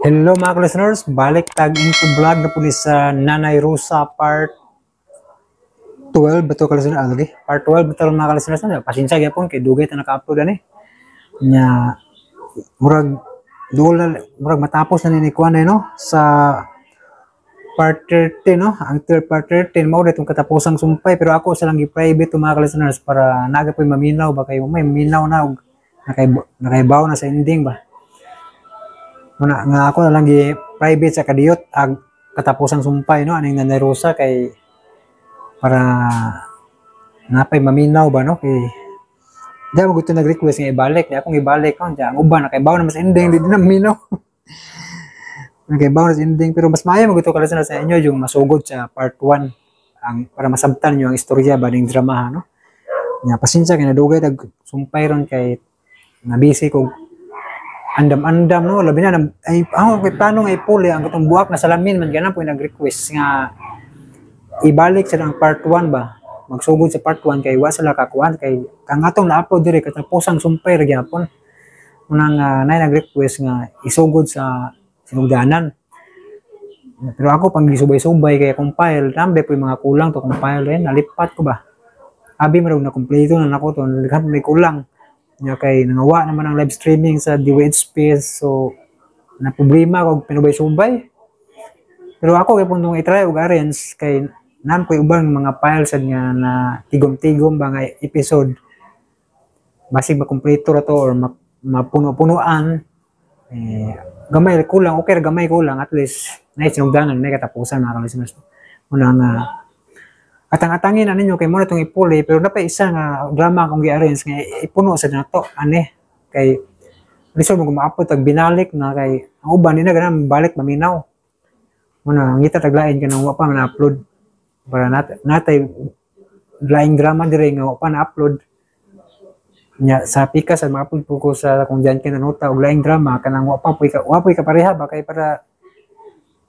Hello mga listeners, balik tag into vlog na po ni sa Nanay Rosa part 12 ba ito ka-listeners? Ah, lagi. Part 12 ba ito mga listeners? Ano, pasensya gyapon kay dugay ta naka-upload ani. Nya murag duol na, murag matapos na ni kuan no sa part 13 no. Ang third part 13 mao itong katapusang sumpay, pero ako sa lang gi-private to mga listeners para naga po'y maminaw ba kayo, may maminaw na og nakaibaw na sa ending ba. Muna nga ako na lang gi private sa kadiyot ag katapusang sumpay no aning Nanay Rosa kay para napay maminaw ba no, kay di ako gusto nag-request nga ibalik, di akong ibalik no, di ang uban nakaibaw na mas ending, di din na maminaw. Nakaibaw na sa ending, pero mas maayo magusto ka sa inyo yung masugod sa part 1 ang para masabtan niyo ang istorya ba ning drama no. Nya pasensya kay nadugay tag sumpay ron kay nabisi ko andam-andam no, labi na ay ako kay plano nga ipuli ang katong buhak na salamin man ganang po nag-request nga ibalik sa ang part 1 ba, magsugod sa part 1 kay wa sila kakuan kay kang atong na-upload diri katapusang sumpay ra gyapon. Unang nay nag-request nga isugod sa sinugdanan, pero ako pang gisubay-subay kay akong file tambe po yung mga kulang to akong file eh, nalipat ko ba abi man na kompleto na nako to, may kulang nya kay nangawa naman ang live streaming sa DWH Space, so na problema kog pinubay-subay. Pero ako kay puntong i-try og arrange kay naan ko'y ubang mga files sad nga na tigom-tigom ba nga episode, basig makumpleto ra to or mapuno-punuan eh, gamay kulang, okay ra gamay kulang, at least na sinugdanan may katapusan mga listeners. Una nga atang-atangin na ninyo kay mo na itong ipuli, pero napay isa nga drama akong gi-arrange nga ipuno sa nato ane kay lisod mo ma-upload tag binalik na kay ang uban di na ganang balik maminaw. Muna ngita taglain kanang wa pa man upload para natay laing drama dire nga wa pa na-upload nya sa pikas sa ma-upload po ko sa akong diyan kay nota og laing drama kanang wa pa puy ka, wa puy kapareha ba kay para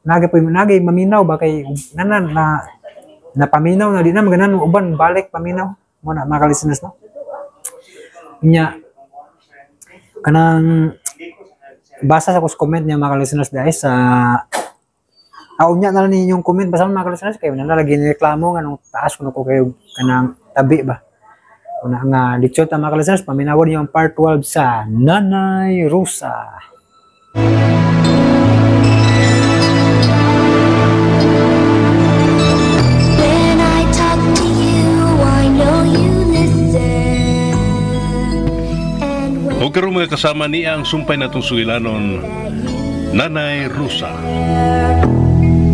nagay puy nagay maminaw ba kay nanan na napaminaw na di na maganan uban balik paminaw mo na mga listeners no. Nya kanang basa sa comment niya mga listeners dahil sa unya na lang ninyong comment basta mga listeners kayo na lagi nireklamo nga nung taas kuno ko kayo kanang tabi ba. Una nga dito ta mga listeners paminawon niyo ang part 12 sa Nanay Rosa. When I talk to you, I know you listen. And when O karon mga kasama niya ang sumpay natong sugilanon, Nanay Rosa.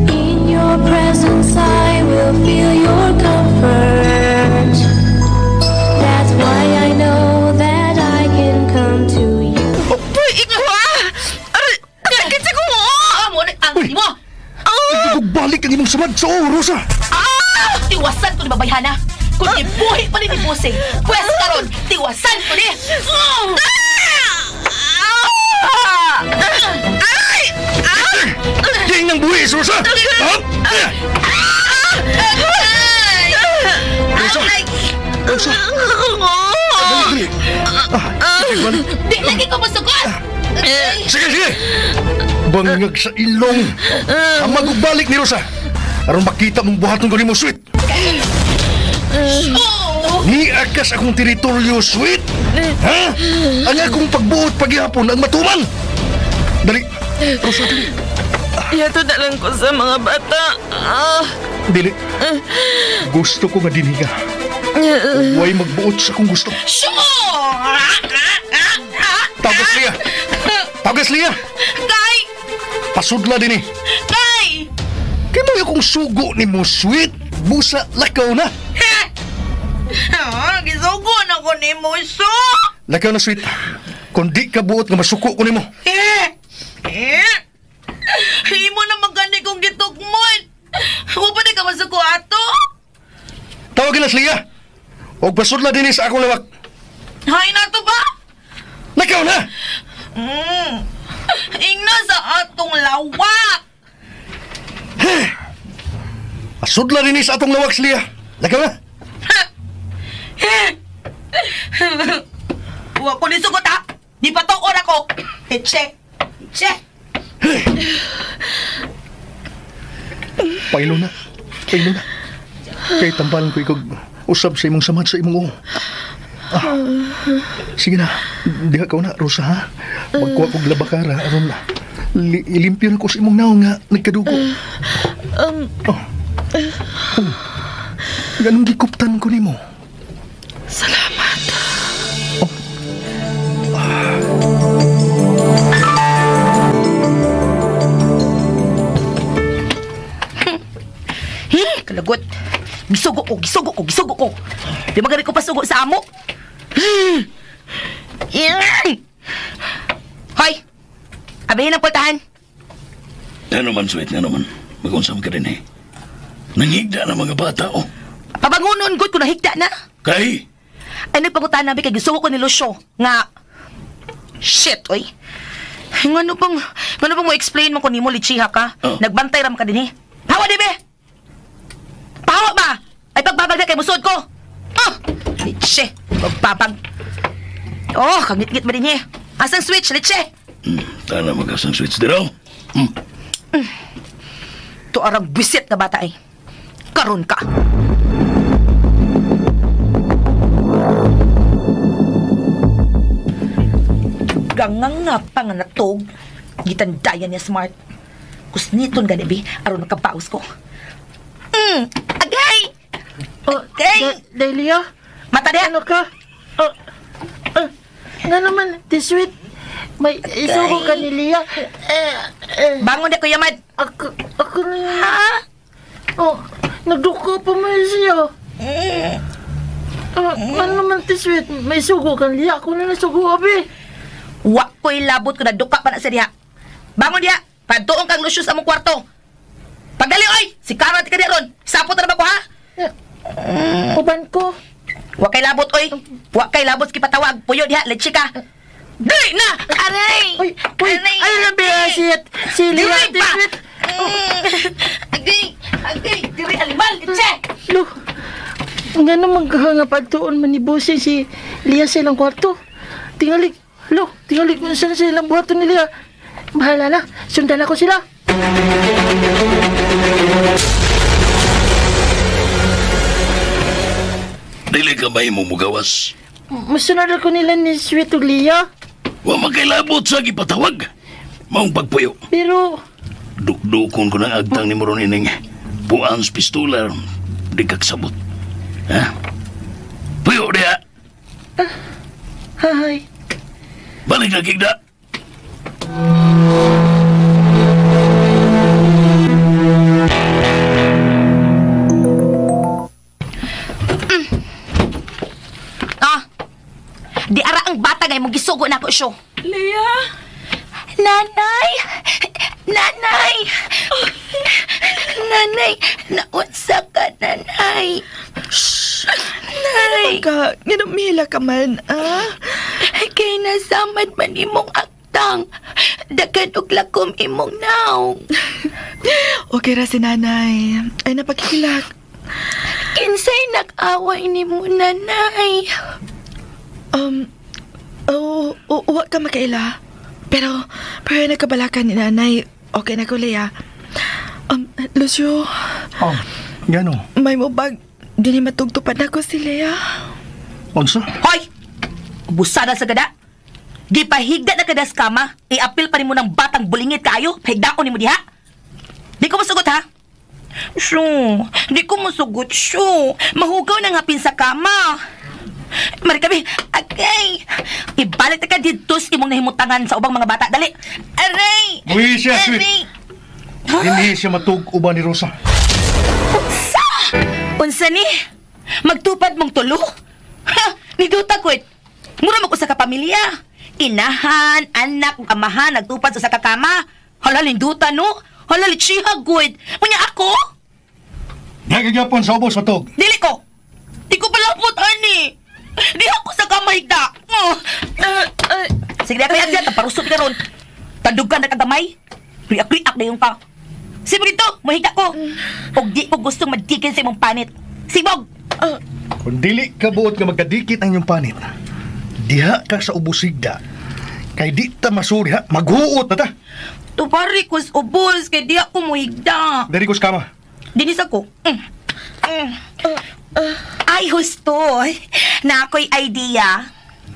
In your presence, I will feel your comfort. That's why I know that I can come to you. Uy, ikaw ah! Aray, sakit sa kumo! Ah, mo ang mo. Balik ang imong samad sa oras ah! Ah! Tiwasan ko ni babayhana. Kung ibuhi pa ni Busing, pwes karon, tiwasan ko ni. Ah! Aray! Ah! Di nang buhi, Rosa! Ha? Rosa! Rosa! Dali, dali! Ah, sige, balik. Di lagi ko masukot. Sige, sige! Bangag sa ilong! Ang magbalik ni Rosa! Aron makita mong buhaton ko nimo, sweet! Oh! Niakas akong teritoryo, sweet! Ha? Ang akong pagbuot paghihapon ang matuman! Dali! Rosa, dali! Yato na lang ko sa mga bata. Ah. Dili. Gusto ko nga dinhi ka. Huwag magbuot sa kung gusto. Sure! Tagas liya! Tagas liya! Kay! Pasudla din eh. Kay! Kaya mo akong sugo ni mo, sweet. Busa, lakaw na. Ah, gisugo na ko ni mo, so! Lakaw na, sweet. Kung di ka buot nga masuko ko nimo. Eh! Eh! Imo na magani kong gitukmon! Ako pa di ka masuko ato? Tawagin na siya. Og pasudla din sa akong lawak. Hay na to ba? Lakaw na! Ingna sa atong lawak! Pasudla din sa atong lawak siya. Lakaw na! Wa ko ni sugot ha! Di pa tuon ako! Eche! Eche! Hey! Pailo na. Pailo na. Kay tambalan ko ikog usab sa imong samad sa imong uo. Ah. Sige na. Diha ka na, Rosa, ha? Magkuha kog labakara aron ilimpyo na ko sa imong naong nga nagkadugo. Oh. Oh. Ganong gikuptan ko nimo. Salamat. Oh. Ah. Kalagot. Gisugo ko, gisugo ko, gisugo ko. Di ba ko pasugo sa amo? Hoy! Abihin ang pultahan. Ano man, sweet, ano man. Mag-unsam ka rin eh. Nanghigda na mga bata, oh. Pabangunon, good, kung nahigda na. Kay? Ay, nagpangutan namin kay gisugo ko ni Lucio. Nga, shit, oy. Ngano bang mo explain mo ko nimo lichiha ka? Oh. Nagbantay ram ka din eh. Pawa di be! Pawa ba? Ay pagbabag na kay musod ko. Ah! Litse, pagbabag. Oh, kangit-ngit ba din eh. Asang switch, litse? Tala mag-asang switch dito. To arang bisit na bata eh. Karon ka. Gangang nga pa nga natog. Gitandayan niya smart. Kusniton gani bi aron makabaos ko. Agay! Oh, Okay. Delia? Mata diha. Ano ka? Oh, nga naman, ti sweet. May isugo ka ni Lia. Bangon na ko yamad. Ako na yun. Ha? Oh, nagduko pa man siya. Ano naman ti sweet? May sugo ka ni Lia. Ako na nasugo, abi. Wa ko'y labot ko na duka pa na sa diha. Bangon diha. Paduong kang Lucio sa among kwarto. Pagdali oy! Si Karo at ka diha ron. Sapot na ba ko ha? Uban ko. Wa kay labot oy. Wa kay labot kipatawag. Puyo diha, leche ka. Dali na! Aray! Uy, uy, Aray! ay na si Lia, Dili ti pa! sweet. Agay! Agay! Diri alimal! Leche! Lo, nga naman ka nga pagtuon man ni Bossing si Lia sa ilang kwarto. Tingali, lo, tingali kung saan sa ilang buhaton ni Lia. Bahala na, sundan ako sila. Dili ka ba imong mugawas? Masunod ako nila ni Sweet ug Lia. Wa makailabot sa gipatawag. Maong pagpuyo. Pero, Dukdukon ko ng agtang ni Moron ining buang sa pistola. Di kagsabot. Ha? Puyo diha. hay. Balik na kigda. Ah! Di ara ang bata ngay mong gisugo na ako siyo. Lia? Nanay! Nanay! Nanay! Naunsa ka, nanay! Shh! Nanay! Ka, nga ka man, ah? Kay nasamad man imong aktang. Dagan og lakom imong naong. Okay ra si nanay. Ay napakikilak. Kinsay nag-away nimo, nanay? Oh, wa ka makaila. Pero nagkabalakan ni nanay. Okay na ko, Lea. Lucio, Oh, gano? may mubag. Dili matugtupad na ko si Lea. Unsa? Hoy! Busada sa gada. Gipahigda na kada sa kama. I-appeal pa nimo ng batang bulingit kayo. Pahigdaon nimo diha. Di ko masugot ha. Shoo, di ko masugot, shoo. Mahugaw na nga pin sa kama. Mari kami, agay. Ibalik na ka dito sa imong nahimutangan sa ubang mga bata. Dali. Aray! Buhi siya, sweet. Aray! Hindi siya matug uban ni Rosa. Unsa? Unsa ni? Magtupad mong tulo? Ha! Niduta ko. Mura mo ko sa kapamilya. Inahan, anak, ug amahan, nagtupad sa kakama. Hala, linduta no? Hala, lichiha, good. Unya ako? Nagagyapon sa ubos matug. Dili ko. Di ko palapot, ani. Di ako sa kamahigda. Oh. Sige, di ako yan. Parusot ka ron. Tandugan na kagamay. Riak-riak na yung pa. Sige dito, mahigda ko. Og di ko gustong madikit sa imong panit. Sibog! Kung dili ka buot nga magkadikit ang inyong panit, diha ka sa ubusigda. Kay di ta masuri ha, maghuot na ta. Tupari ko sa ubos, kay di ako muhigda. Diri ko sa kama. Dinis ako. Ay, husto. Na ako'y idea.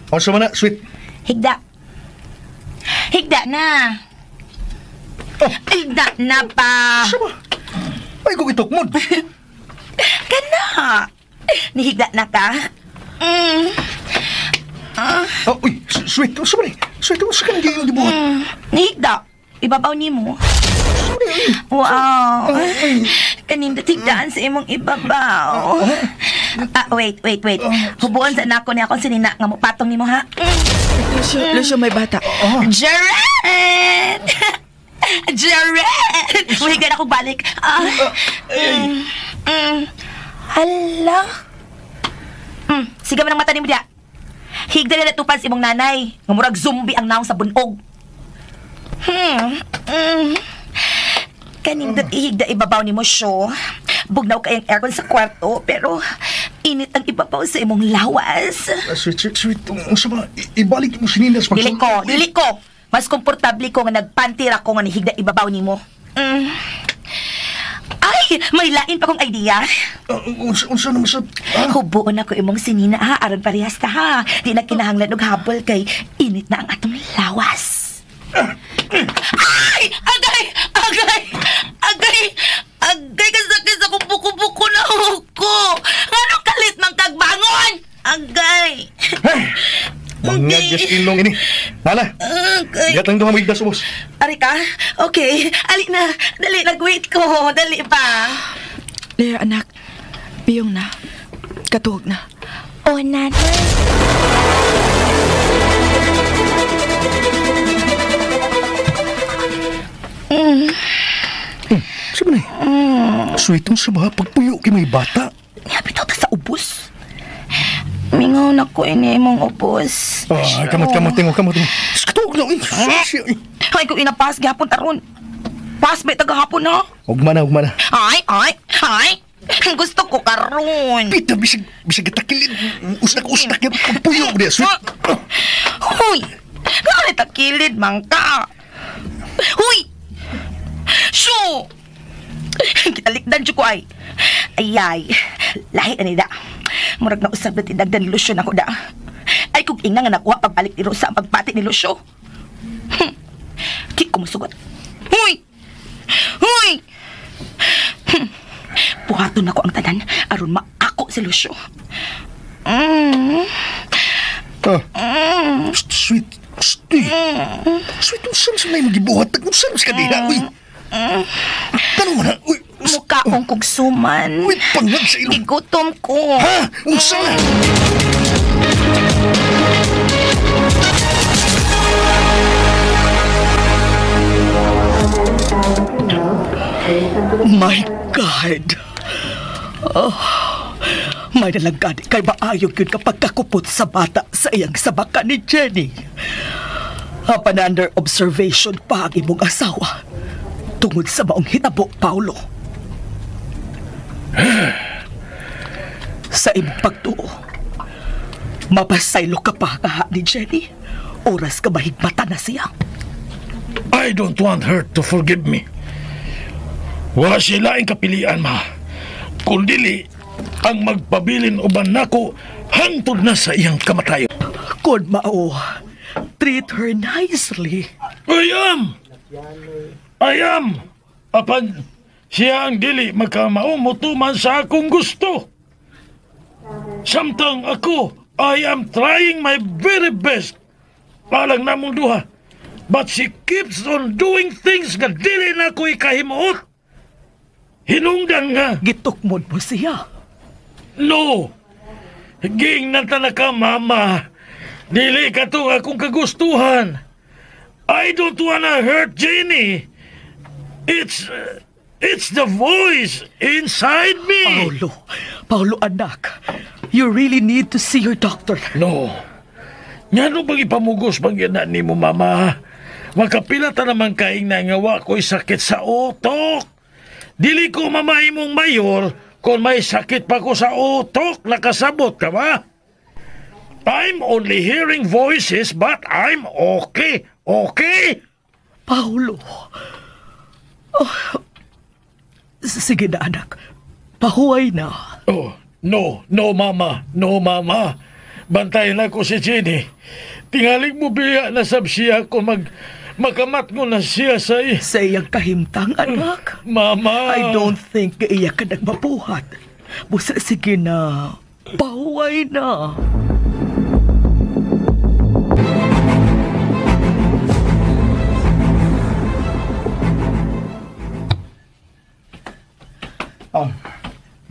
Unsa man na, sweet? Higda. Higda na. Oh. Higda na pa. Unsa ba? Ay, kung itukmod. Kana. Nihigda na ka. Oh, uy, sweet, unsa ba ni? Sweet, unsa ka nang gayong gibuhat? Nihigda. Ibabaw nimo. Wow. Kanindot higdaan sa imong ibabaw. Ah, wait, wait, wait. Hubuon sa nako ni akong sinina nga mopatong nimo ha. Lucio, Lucio, may bata. Jared! Jared! Muhigda na akong balik. Ah. Hala. Siga man ang mata nimo diya. Higda na tupan sa imong nanay. Nga murag zombie ang naong sa bunog. Kanindot ihigda ibabaw nimo syo. Bugnaw kay ang aircon sa kwarto, pero init ang ibabaw sa imong lawas. Ah, sweet, sweet, sweet. Unsa ba? Ibalik mo sinina sa Dili ko, dili ko. Mas komportable ko nga nagpantir ako nga nihigda ibabaw nimo. Ay, may lain pa kong idea. Unsa naman sa... Ah? Hubuon ako imong sinina ha, aron parehas ta ha. Di na kinahanglan og habol kay init na ang atong lawas. Ay! Agay! Agay! Agay! Agay! Kasakit sa akong buko-buko na ko! Ngano kalit man kagbangon? Agay! Hey! Bangag gas ilong ini. Nala, Agay! diya tang duha mahigda sa ubos. Ari ka? Okay. Ali na. Dali, nag-wait ko. Dali pa. Lea, anak. Piyong na. Katuog na. Oh, nanay. Sa ba na eh? Sweet, unsa ba? Pagpuyo kay may bata. Nihapit ta sa ubos. Mingaw na ko ini imong ubos. Ah, kamot, kamot, tingo, kamot, tingo. Katuog na, uy. Siya, uy. Ay, kung inapas gihapon taron. Pas ba tagahapon ha? Ugma na, ugma na. Ay, ay, ay. Gusto ko karon. Pita, bisag, bisag takilid. Ustak, ustak, yan. Pagpuyo ko niya, sweet. Huy! Gano'n takilid man ka. Huy! Shoo! Kitalikdan ko ay. Ayay, lahi na nida. Murag na usab na tinagdan ni Lucio na ko da. Ay kung inga nga nakuha pagbalik ni Rosa ang pagbati ni Lucio. Di ko musugot. Huy! Huy! Buhaton nako ang tanan aron maako si Lucio. Ah. Sweet, sweet. Sweet, unsa sa may magibuhat? Unsa sa kadiha, uy. Tanong mo na, uy. Mukha kong kugsuman. Uy, pangag sa ilong. Gigutom ko. Ha? Unsa na? My God! Oh, may nalagani kay maayog yun kapag kakupot sa bata sa iyang sabaka ni Jenny. Apan under observation pa ang imong asawa tungod sa maong hitabo, Paulo. Sa imong pagtuo, mapasaylo ka pa kaha ni Jenny. Oras ka mahigmata na siya. I don't want her to forgive me. Wala siya laing kapilian, ma. Kung dili, ang magpabilin uban nako hangtod na sa iyang kamatayon. Kung mao, treat her nicely. I am! I am! Apan siya ang dili makamao motuman sa akong gusto. Samtang ako, I am trying my very best. Alang namong duha. But she keeps on doing things nga dili na ko ikahimuot. Hinungdan nga. Gitukmod mo siya. No! Ging na ka, mama. Dili ka to akong kagustuhan. I don't wanna hurt Jenny. It's the voice inside me. Paulo, Paulo anak, you really need to see your doctor. No. Ngano bang ipamugos bang yan na nimo, mama? Makapila ta naman kaing na nga wa ko'y sakit sa utok. Dili ko mamahimong mayor kung may sakit pa ko sa utok. Nakasabot ka ba? I'm only hearing voices, but I'm okay. Okay? Paulo. Oh, sige na, anak. Pahuway na. Oh, no, no, mama. No, mama. Bantayan ako si Jenny. Tingalig mo biya na sab siya ko makamat ko na siya sa Sa iyang kahimtang, anak. Mama. I don't think iya ka nagmabuhat. Busa, sige na. Pahuway na.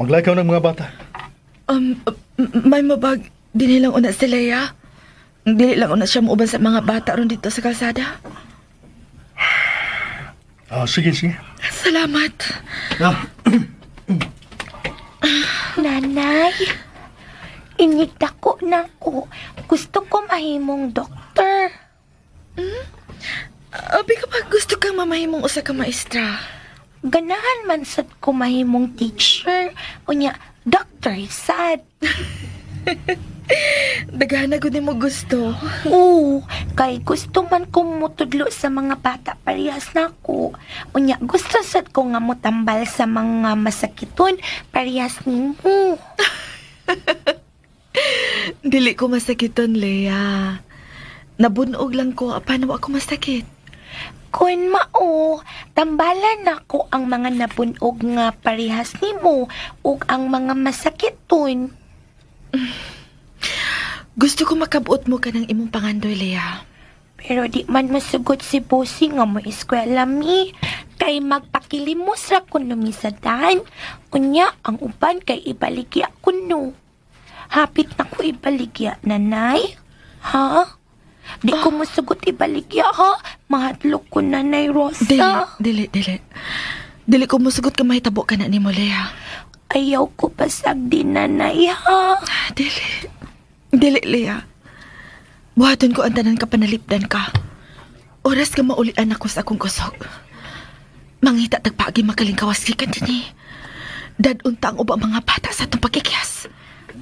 Maglakaw ng mga bata. May mabag, dili lang una si Leia. Dili lang una siya muuban sa mga bata ron dito sa kalsada. Sige, sige. Salamat. Nanay, inigdako na ko. Gusto ko mahimong doktor. Hmm? Abi kapag gusto kang mamahimong usa ka maestra. Ganahan man sad ko mahimong teacher. Unya, doctor sad. Daghan na gud nimo gusto. Oo, kay gusto man ko mutudlo sa mga bata parehas nako. Unya, gusto sad ko nga motambal sa mga masakiton parehas nimo. Dili ko masakiton, Lea. Nabunog lang ko, apan wa ko masakit. Kun mao, tambalan nako ang mga nabunog nga parehas nimo ug ang mga masakiton. Gusto ko makabuot mo ka ng imong pangandoy, Lea. Pero di man masugot si Bossy nga mo eskwela mi. Kay magpakilimos ra kuno mi sa daan. Unya, ang uban kay ibaligya kuno. Hapit na ko ibaligya, nanay. Ha? Di ko masugot ibaligya, ha? Mahadlok ko, Nanay Rosa. Dili. Dili ko musugot ka mahitabo ka na nimo, Lea. Ayaw ko pasag di, nanay, ha? Dili. Dili, Lea. Buhaton ko ang tanan ka panalipdan ka. Oras ka maulian ako sa akong kusog. Mangita tagpaagi makalingkawas gikan dinhi. Dadunta ang ubang mga bata sa atong pagkikyas.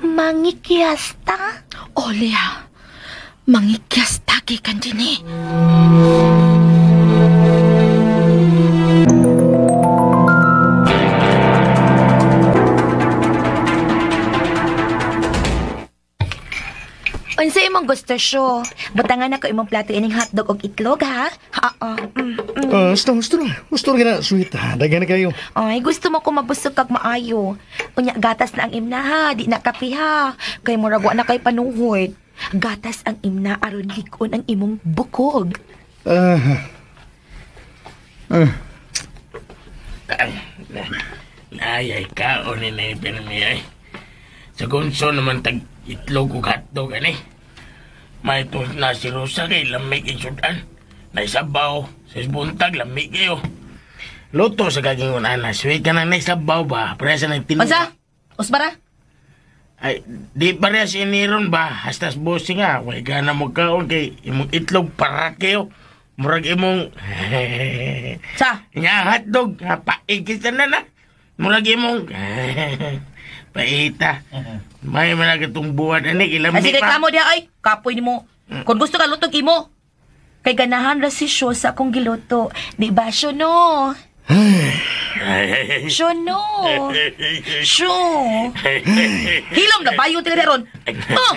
Mangikyas ta? O, Lea. Mangikyas ta gikan dinhi. Unsa imong gusto syo? Butangan ako imong plato ining hotdog og itlog, ha? Oo. Gusto. Gusto na, sweet. Daghan na kayo. Ay, gusto mo ko mabusog kag maayo. Unya, gatas na ang imna, ha? Di na kape, ha? Kay murag wa na kay panuhod. Gatas ang imna aron lig-on ang imong bukog. Ay, kaon ni na ipinami, ay. Sa gunso naman tag itlog ug hotdog, ani. May na si Rosa kay lamig insudan. Naisabaw, sa buntag, lamig kayo. Luto sa kaging unana, sweet ka na naisabaw ba? Parehas na nagtinuha. Unsa? Usbara? Ay, di parehas iniron ba? Hastas bossing nga, way gana mo kaon kay imong itlog para kayo. Murag imong... Sa? Nga hotdog, nga paigis na na. Murag imong... Paita. May mga itong buwan, ani, ilamig pa. Ay, sige, reklamo diha, ay. Kapoy ni mo. Kung gusto ka, lutog imo. Kay ganahan ra si Sho sa akong giluto. Di ba, Sho, no? Sho, no? Sho. Hilom na, bayo tila ron. Oh!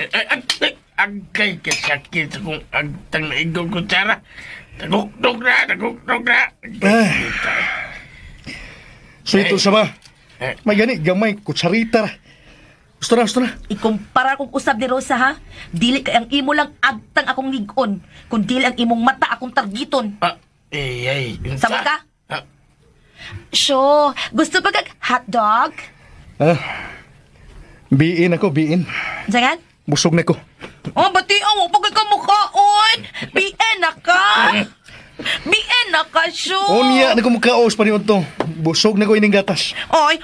Agkay kasakit sa kong agtang na igong kutsara. Tagukdog na, tagukdog na. Sweet, sa ba? May gani, gamay, kutsarita ra. Gusto na, gusto na. Ikumpara kong usab ni Rosa, ha? Dili kay ang imo lang agtang akong ligon, kun dili ang imong mata akong targiton. Ay. Sabot ka? Sho, gusto pa kag hotdog? Biin ako, biin. Jangan? Busog na ko. Oh, bati, oh, pagka ka mukhaon. Biin na ka. Biin na ka, Sho. Unya, na ko mukhaos pa niyon to. Busog na ko ining gatas. Ay.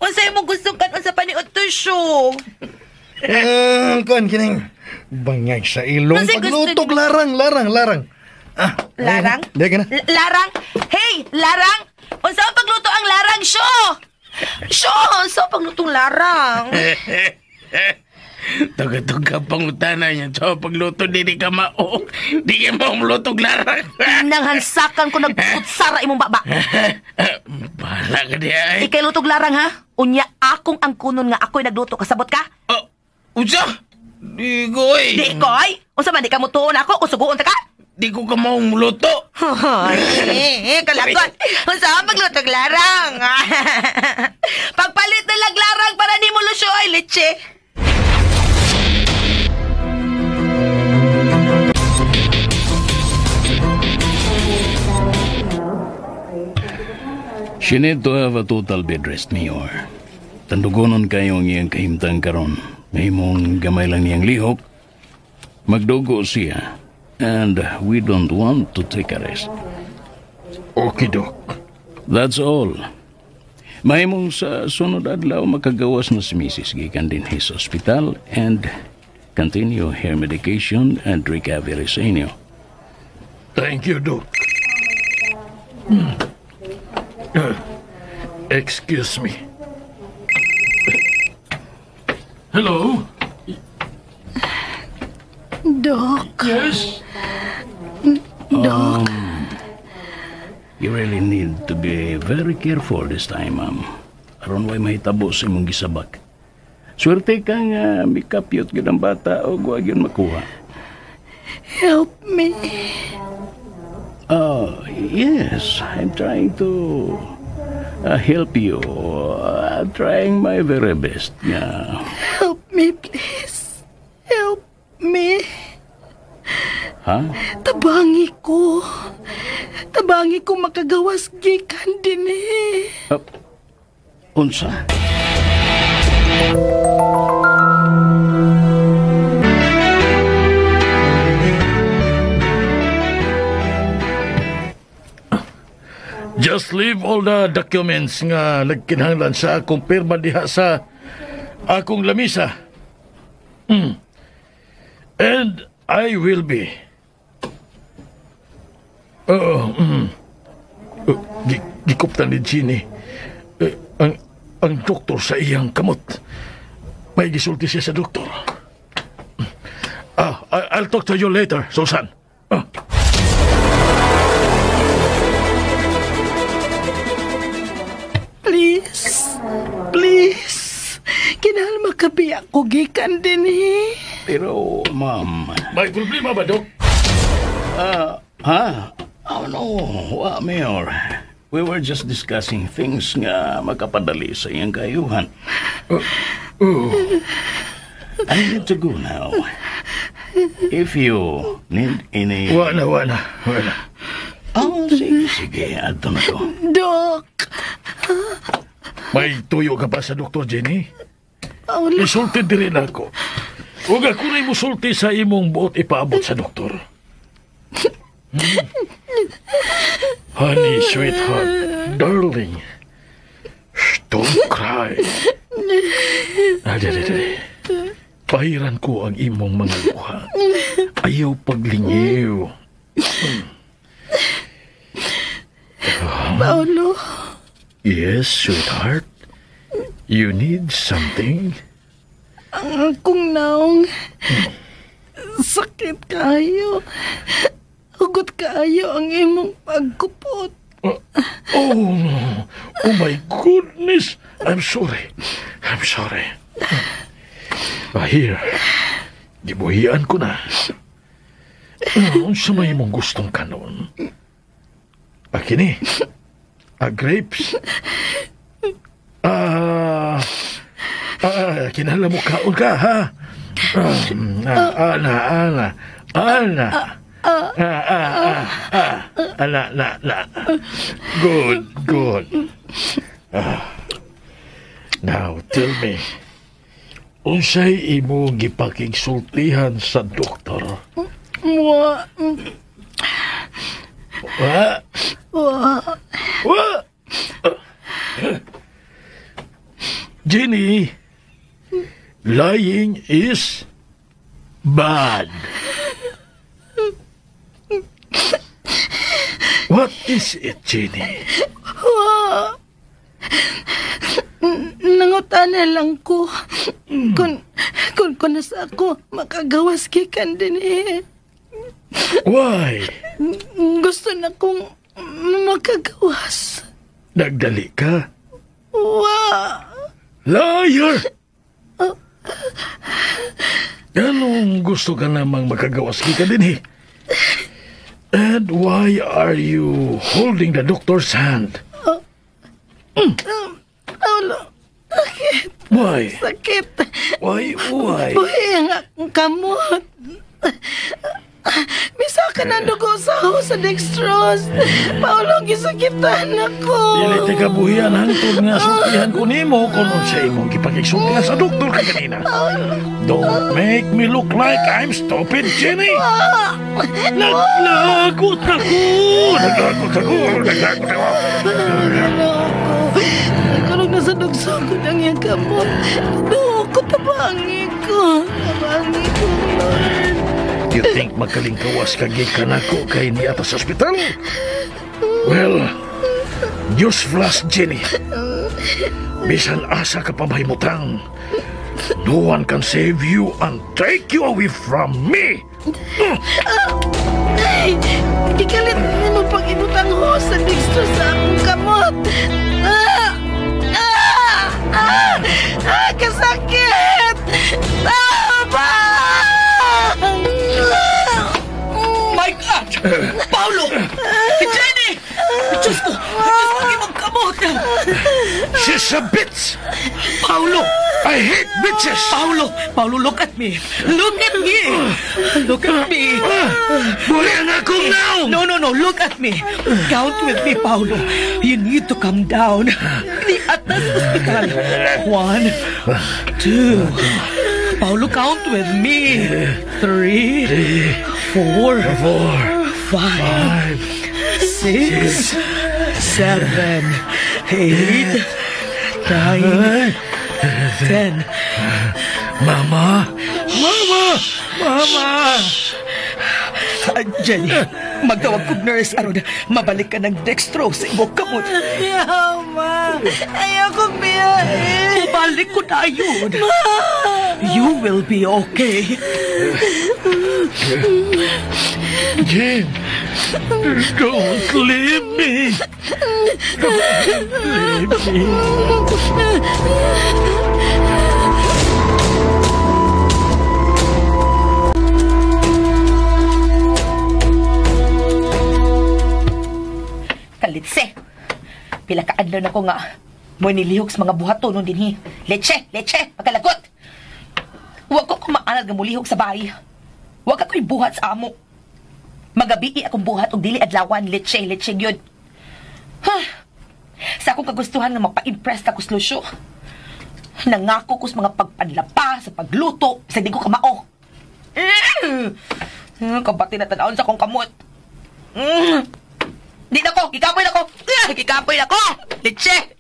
Unsay mo gusto kan unsa pa ni Otto, Sho? Kuan kining bangag sa ilong. Paglutog, larang. Larang? Di ka na. Larang? Hey, larang! Unsa ang pagluto ang larang, Sho? Sho, unsa ang paglutong larang? Tuga-tuga pangutana niya. So, pagluto, di ka mao. Di ka mao mluto, larang. Nanghansakan ko nagkutsara imong baba. Bahala ka diha ay. Ikay lutog larang ha? Unya akong ang kunon nga ako'y nagluto. Kasabot ka? Oh, unsa? Di ko eh. Di ko ay? Unsa man di ka mutuon ako? Usuguon ta ka? Di ko ka maong mluto. Ay, kalagot. Unsa ang paglutog larang? Pagpalit na lang larang para ni mo lusyo ay leche. She need to have a total bed rest, Mayor. Tandugonon kayo ang iyang kahimtang karon. Mahimong gamay lang niyang lihok. Magdugo siya. And we don't want to take a risk. Okay, Doc. That's all. Mahimong sa sunod adlaw makagawas na si Mrs. Gikan din his hospital and continue her medication and recovery sa inyo. Thank you, Doc. Excuse me. Hello? Doc. Yes? Doc. You really need to be very careful this time, ma'am. Aron way mahitabo sa imong gisabak. Swerte ka nga mikapyot gyud ang bata o wa gyud makuha. Help me. Oh, yes. I'm trying to help you. I'm trying my very best. Yeah. Help me, please. Help me. Ha? Tabangi ko. Tabangi ko makagawas gikan din eh. Unsa? Just leave all the documents nga nagkinahanglan sa akong pirma diha sa akong lamisa. And I will be. Oo. Gikuptan ni Jeannie. Ang doktor sa iyang kamot. May gisulti siya sa doktor. I'll talk to you later, Susan. Please. Please. Kinahal makabiyak ko gikan din eh. Pero, ma'am... May problema ba, Dok? Ha? Oh, no. Wa, Mayor. We were just discussing things nga makapadali sa iyang kayuhan. I need to go now. If you need any... Wa na. Oh, sige. Adto na ko. Dok! May tuyo ka pa sa Dr. Jenny? Oh, no. Isulti diri na ako. Huwag ako rin musulti sa imong buot ipaabot sa doktor. Honey, sweetheart, darling, don't cry. Dali. Pahiran ko ang imong mga luha. Ayaw paglingiw. Paolo? Yes, sweetheart. You need something? Ang akong naong sakit kayo. Hugot kayo ang imong pagkupot. Oh, no. Oh my goodness. I'm sorry. Here. Gibuhian ko na. Unsa may imong gustong kanon? Kini. Grapes. Kinahanglan mo kaon ka, ha? Ana. Ana. Good. Now, tell me, unsay imong gipakigsultihan sa doktor? Wa. Wa? Wa. Wa? Jenny, lying is bad. What is it, Jenny? Wa. Nangutana lang ko kung Kung ko na sa ako, makagawas gikan din eh. Why? Gusto na kong makagawas. Nagdali ka? Wa! Liar! Anong gusto ka namang makagawas ka din eh? And why are you holding the doctor's hand? Paolo, sakit. Why? Sakit. Why? Why? Buhi ang akong kamot. Misa ka na dugo sa sa dextrose. Paolo, gisakitan ako. Dili ti kabuhian hangtod nga sultihan ko nimo kung unsa imong gipag-isultihan sa doktor ka kanina. Don't make me look like I'm stupid, Jenny. Naglagot ako! Naglagot ako! Naglagot ako! Nagkaroon na sa dugsokod ang iyang kamot. Dugo ko, tabangi ko. Tabangi ko, Lord. You think magkalingkawas ka gikan ako kay niata sa ospital? Well, newsflash, Jenny. Bisan asa ka pa mahimutang, no one can save you and take you away from me. Ay, ikalit mo pag-ibutang ho sa dextro sa akong kamot. Ah! Ah! Ah! Ah! Kasakit! Tama! My God! Paolo! Jenny! Diyos ko! Diyos ko, imong kamot! She's a bitch! Paolo! I hate bitches! Paolo! Paolo, look at me! Look at me! Look at me! Buhay na akong naong! No, no, no! Look at me! Count with me, Paolo. You need to calm down. Ni atas hospital. 1, 2. Paolo, count with me. 3, 4, 5, 6, 7, 8, 9, 10. Mama! Mama! Mama! Jenny, magtawag kog nurse aron mabalik ka ng dextrose sa imong kamot. Ayaw, ma. Ayaw kong biyahe. Mabalik ko na yun. You will be okay. Jen, don't leave me. Don't leave me. Kalitse. Pila ka adlaw na ko nga mo nilihok sa mga buhaton nun dinhi. Leche, leche, pagkalagot. Wa ko kumaanad nga mulihok sa bahay. Wa ka ko'y buhat sa amo. Magabii akong buhat og dili adlawan, leche, leche gyud. Ha. Sa akong kagustuhan nga magpa-impress ka kus Lucio. Nangako ko sa mga pagpanlapa, sa pagluto, sa di ko kamao. Kabati na tan-awon sa akong kamot. Di na ko! Gikapoy na ko! Gikapoy na ko! Leche!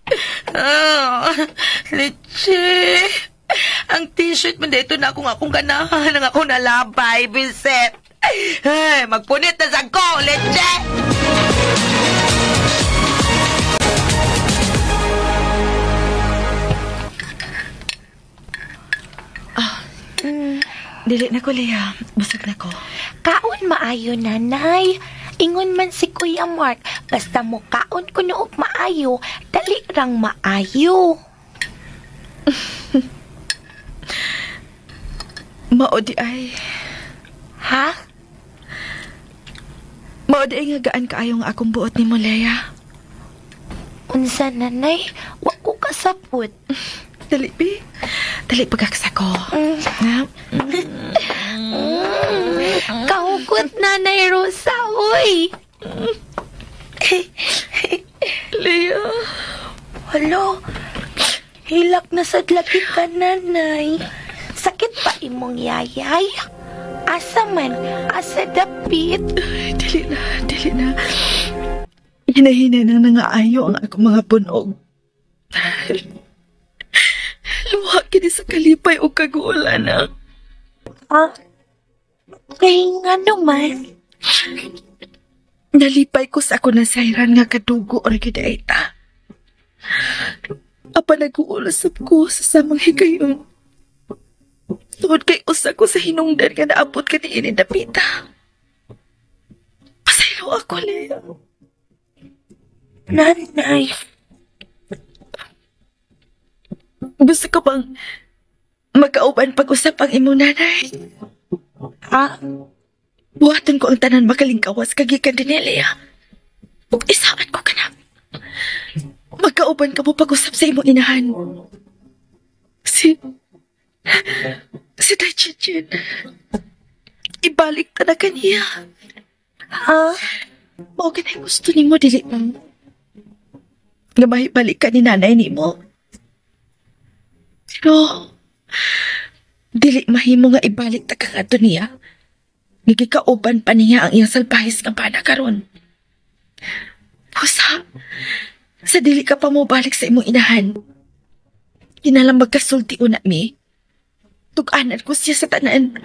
Leche! Ang t-shirt man dito na akong ganahan ang akong nalabay, biset! Ay, magpunit na sa ko! Leche! Dili na ko, Lea. Busog na ko. Kaon maayo, nanay. Ingon man si Kuya Mark, basta mo kaon kuno og maayo, dali rang maayo. Mao di ay. Ha? Mao di ay nga gaan kaayo nga akong buot nimo, Lea. Unsa, nanay? Wa ko kasapot. Dali, bi. Dali pagkaksa ko. Kahugot, Nanay Rosa, uy! Lea. Hala, hilak na sa lagi ka, nanay. Sakit pa imong yayay? Asa man, asa dapit. Ay, dili na, dili na. Hinahina na nangaayo ang akong mga punog. Luha kini sa kalipay o kaguol, anak. Ah, kay nga naman. Nalipay ko sa ako nasayran nga kadugo or gidaita. Apa nag-uulasap ko sa samang higayon. Tungod kay usa ko sa hinungdan nga naabot ka ni ini dapita. Pasaylo ako, Lea. Nanay. Gusto ko bang magkauban pag-usap ang imong nanay? Ha? Buhaton ko ang tanan makalingkawas kagikan din ni Lea. Isaan ko ka na. Magkauban ka mo pag-usap sa imong inahan. Si Day Chinchin. Ibalik ta na kaniya. Ha? Mao ka na gusto nimo dili ba? Nga mahibalik ka ni nanay nimo. Pero dili mahimo nga ibalik ta ka ngadto niya. Nagikauban pa niya ang iyang salbahis nga bana karon. Pusa, sa dili ka pa mo balik sa imong inahan. Kinalang magkasulti una mi. Tug-anan ko siya sa tanan.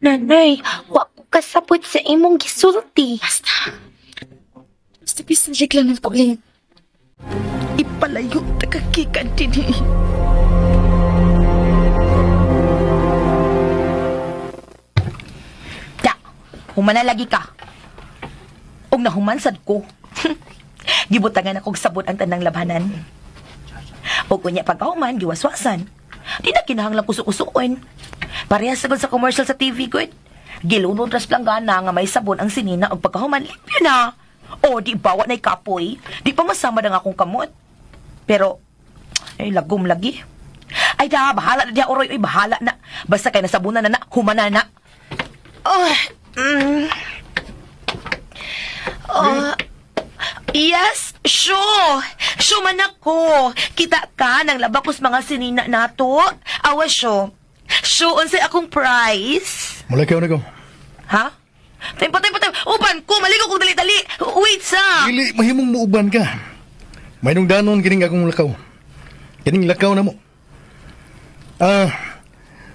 Nanay, wa ko kasabot sa imong gisulti. Basta bisalig lang ng kulit. Ipalayo tagakikan din eh. Da, humana lagi ka. Og nahumansad ko. Gibutangan akong sabon ang tanang labhanan. Og unya pagkahuman, giwaswasan. Di na kinahanglang kusukusuon. Parehas sagod sa commercial sa TV, good. Gilunod ras planggana nga may sabon ang sinina og pagkahuman, limpyo na. O, di bawa na'y kapoy. Di pa masama na nga akong kamot. Pero, ay, lagom lagi. Ay da, bahala na diya, oroy. Ay, bahala na. Basta kay nasabunan na na, humana na. Oh, Oh, yes, sure. Sure man ako. Kita ka ng labakos mga sinina nato. Awa, sure. Sure, unsay akong price? Mula kayo na ko. Ha? Tempo. Uban ko, maligo kong dali-dali. Wait sa. Dili, mahimong muuban ka. May nung danon kining akong lakaw. Kining lakaw na mo.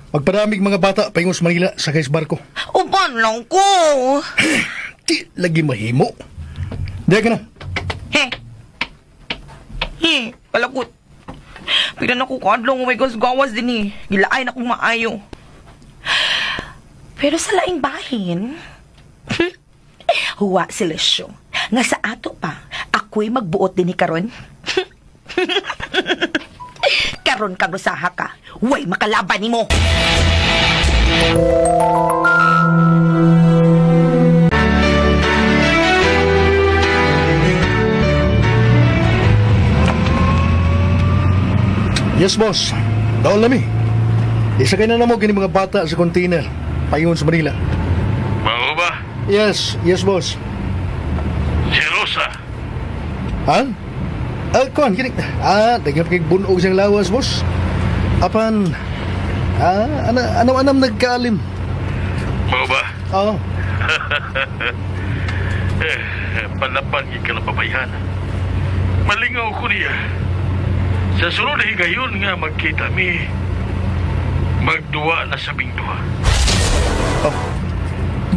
Magpadamig mga bata paingon sa Manila sa kay barko. Uban lang ko. Di lagi mahimo. Diya ka na. He. Kalakot. Pila na ko kadlong may gawas din eh. Gilaay na kong maayo. Pero sa laing bahin, huwa sila siyo. Nga sa ato pa, ako'y magbuot din ni karon. Karon kang rusaha ka, huwa'y makalaban nimo. Yes, boss. Daon lami. Isakay na namo kini mga bata sa container. Paingon sa Manila. Mao ba? Yes, boss. Si Rosa. Ha? Kuan, kini. Daghan kay bunog siyang lawas, boss. Apan, anam-anam nagkaalim. Mao ba? Oo. Palaban gid ka ng babayhan. Malingaw ko niya. Sa sunod na higayon nga magkita mi, magduwa na sa duha. Oh,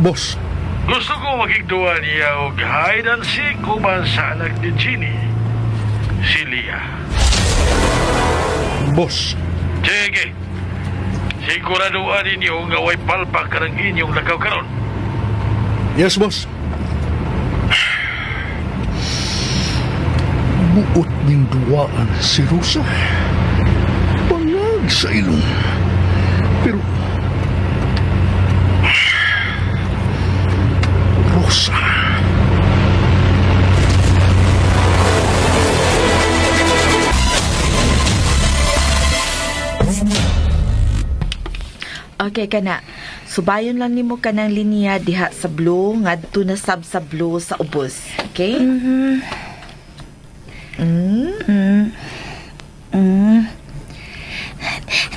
boss. Gusto ko magigduwa niya og hide and seek uban sa anak ni Jeannie, si Leah. Boss. Sige. Siguraduan ninyo nga way palpak karang inyong lakaw karon. Yes, boss. Buot ning duwaan si Rosa. Bangag sa ilong. Pero Rosa. Okay ka na. Subayon lang nimo kanang linya diha sa blue ngadto na sab sa blue sa ubos. Okay?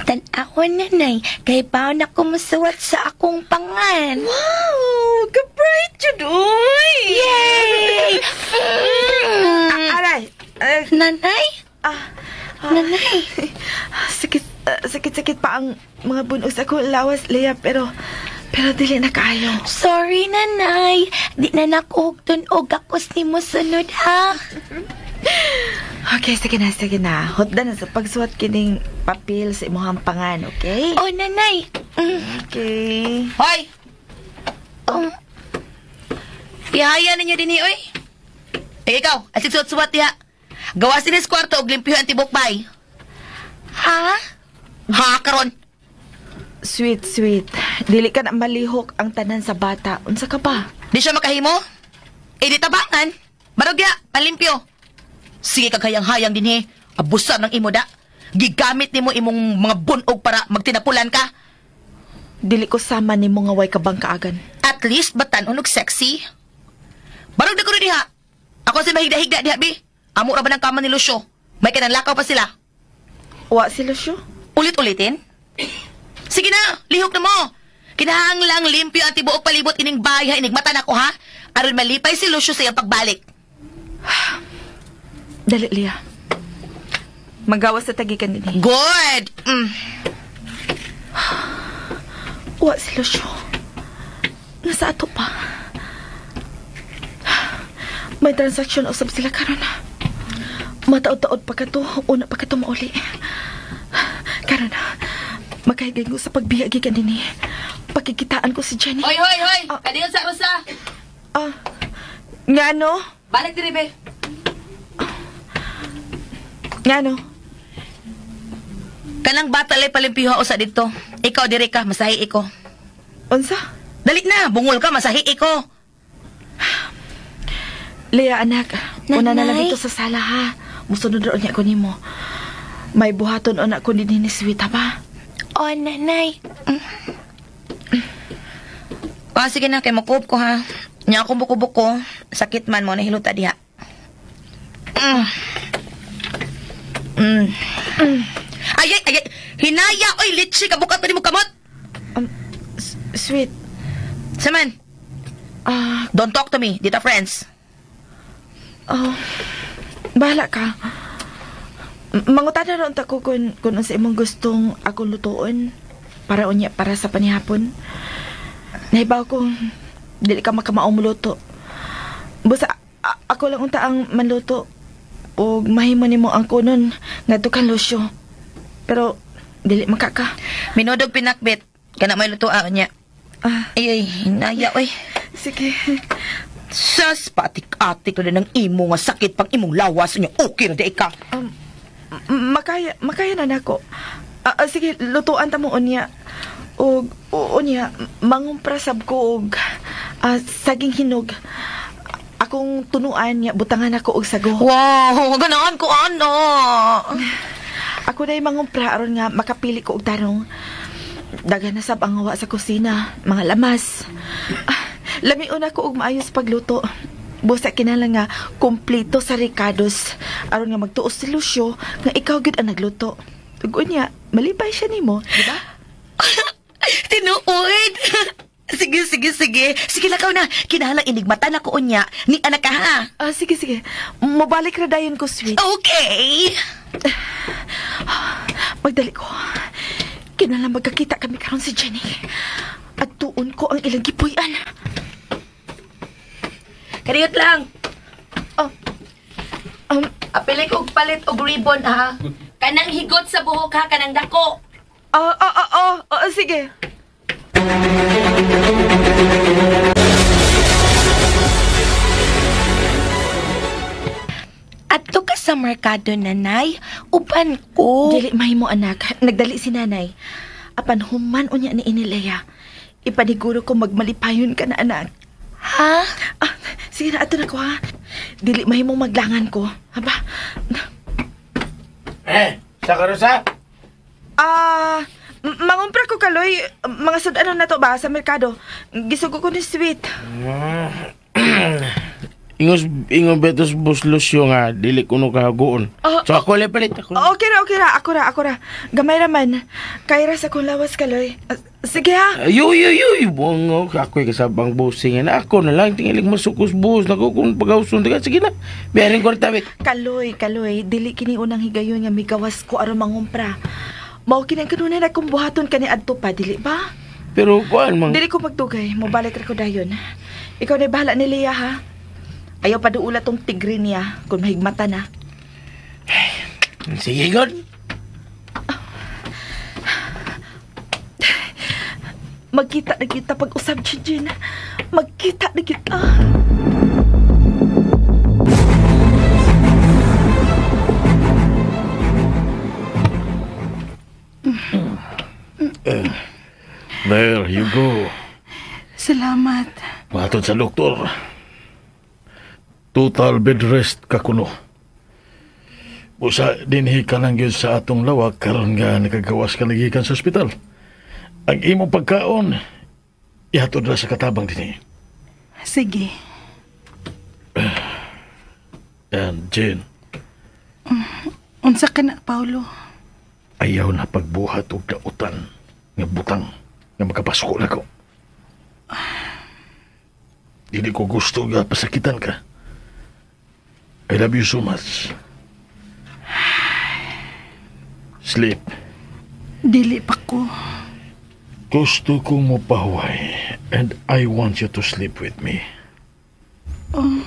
Tan-aw nanay, kay baon ako musuwat sa akong pangan. Wow! Ka-bright yun, uy! Yay! Aray! Nanay? Nanay? Sakit pa ang mga bunog sa akong lawas, Leah, pero dili na kaayo. Sorry, nanay. Di na nakuhugton og akos nimo sunod, ha? Okay, sige na. Hotda na sa pagsuwat kining papel sa imong pangan, okay? Oh, nanay. Okay. Hoy! Ihaya ninyo din oy. Eh, ikaw, asig suwat-suwat diha. Gawa sinis kwarto og limpyo ang tibok bay. Ha? Ha, karon. Sweet, sweet. Dili ka na malihok ang tanan sa bata. Unsa ka pa? Di siya makahimo? Eh, di tabangan. Barog diha, palimpyo. Sige kag hayang-hayang dinhi. Abusan ng imo da. Gigamit nimo imong mga bunog para magtinapulan ka. Dili ko sama nimo nga way kabang kaagan. At least batan unog sexy. Barog na ko diha. Ako si mahigda-higda diha bi. Amo ra ba ng kama ni Lucio? May kanang lakaw pa sila. Wa si Lucio? Ulit-ulitin? Sige na, lihok na mo. Kinahanglang limpyo ang tibuok palibot ining bahay inig mata nako ha. Aron malipay si Lucio sa iyang pagbalik. Dali, Lia. Magawas sa tagikan dinhi. Good. Mm. Wa si Lucio. Nasa ato pa. May transaksyon usab sila karon. Mataod-taod pa ka to. Una pa ka to mauli. Karon, makahigay ko sa pagbihag gikan dinhi. Pakikitaan ko si Jenny. Hoy, hoy, hoy. Kadiyon sa Rosa. Ngano? Balik diri be. Ngano? Kanang bata lay palimpiho usa dito. Ikaw diri ka, masahi iko. Unsa? Dali na, bungol ka, masahi iko. Lea, anak, una na lang dito sa sala ha. Musunod roon niya ko nimo. May buhaton una ko dinhi ni Sweet, ha ba? Oh, nanay. Ah, sige na, kay makuop ko ha. Nya akong buko-buko. Sakit man mo, nahiluta diha. Mm. Mm. Mm. Ay, ay, ay, hinaya, oy, litsi, kabukat pa di mo kamot. Sweet. Saman? Don't talk to me, dita friends. Oh, bahala ka. Mangutana ron ta ko kung unsa imong gustong akong lutuon para unya para sa panihapon. Nahibaw ko dili ka makamao moluto. Busa ako lang unta ang manluto ug mahimo nimo ang kunon ngadto kang Lucio. Pero dili makaka. Minudog pinakbit kana may lutoa unya. Ay, ay, hinaya oy. Sige. Sas, patik-atik na din ang imo nga sakit pang imong lawas niya. Okay na di ka. Makaya na nako. Sige, lutuan ta mo unya. Og unya mangumpra sab ko og saging hinog. Akong tunuan niya butangan ako og sago. Wow, ganahan ko ano. Ako na mangumpra aron nga makapili ko og tarong. Daghan na sab ang hawa sa kusina, mga lamas. Lamion ako og maayos pagluto. Busa kinahanglan nga kompleto sa rekados aron nga magtuos si Lucio nga ikaw gyud ang nagluto. Ug unya, malipay siya nimo, di ba? Tinuod. Sige, sige, sige. Sige lakaw na. Kinahanglan inigmata na ko unya ni anak ka ha. Sige, sige. Mobalik ra dayon ko, sweet. Okay. Magdali ko. Kinahanglan magkakita kami karon si Jenny. At tuon ko ang ilang gipuy-an. Kariyot lang. Oh. Apili ko og palit og ribbon ha. Kanang higot sa buhok ha, kanang dako. Sige. Adto ka sa merkado, nanay. Uban ko. Dili mahimo, anak. Nagdali si nanay. Apan human unya ni Inilea. Ipaniguro ko magmalipayon ka na, anak. Ha? Sige na, ato na ko, ha? Dili mahimong maglangan ko. Aba? Sa karusa? Mangumpra ko, Kaloy. Mga sudanon na to ba sa merkado? Gisugo ko ni Sweet. Ingos betos Boss Lucio nga dili kuno kahagoon. So ako lang palit ako. Okay ra, ako ra. Gamay ra man. Kay ra sa kong lawas, Kaloy. Sige ha. Yuy, bongo ako'y kasabang bossing na ako na lang tingilig masukos boss nako kung pagawson ka sige na. Biyarin ko tabi. Kaloy, dili kini unang higayon nga migawas ko aron mangumpra. Mao kini ang kanunay na kung buhaton kani adto pa dili ba? Pero kuan mang dili ko magdugay, mobalik ra ko dayon. Ikaw na bahala ni Lea ha. Ayaw pa duula tong tigre niya kung mahigmata na. Sige, God. Magkita na kita pag-usab, Jinjin. Magkita na kita. There you go. Salamat. Matod sa doktor. Total bed rest ka kuno. Usa dinhi ka lang gyud sa atong lawak karon nga nakagawas ka lagi sa ospital. Ang imong pagkaon ihatod ra sa katabang dinhi. Sige. And Jane, Unsa ka na, Paulo? Ayaw na pagbuhat og dautan nga butang nga makapasuko nako. Dili ko gusto nga pasakitan ka. I love you so much. Sleep. Dili pa ko. Gusto kong mopahuway and I want you to sleep with me. Oh.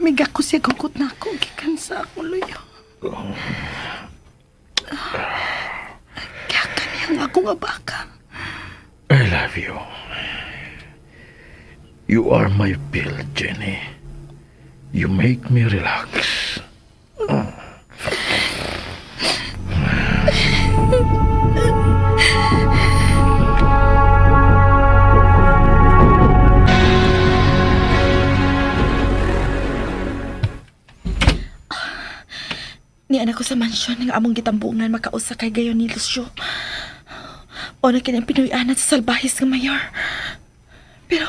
Miga ko siya gukot na ako. Gikan sa akong luyo. Kaya kaniyang ako nga baka. I love you. You are my pill, Jenny. You make me relax. Niana ko sa mansyon nga among gitambungan makausa kay gayon ni Lucio. O na kinang Pinoy-anat sa salbahis nga mayor. Pero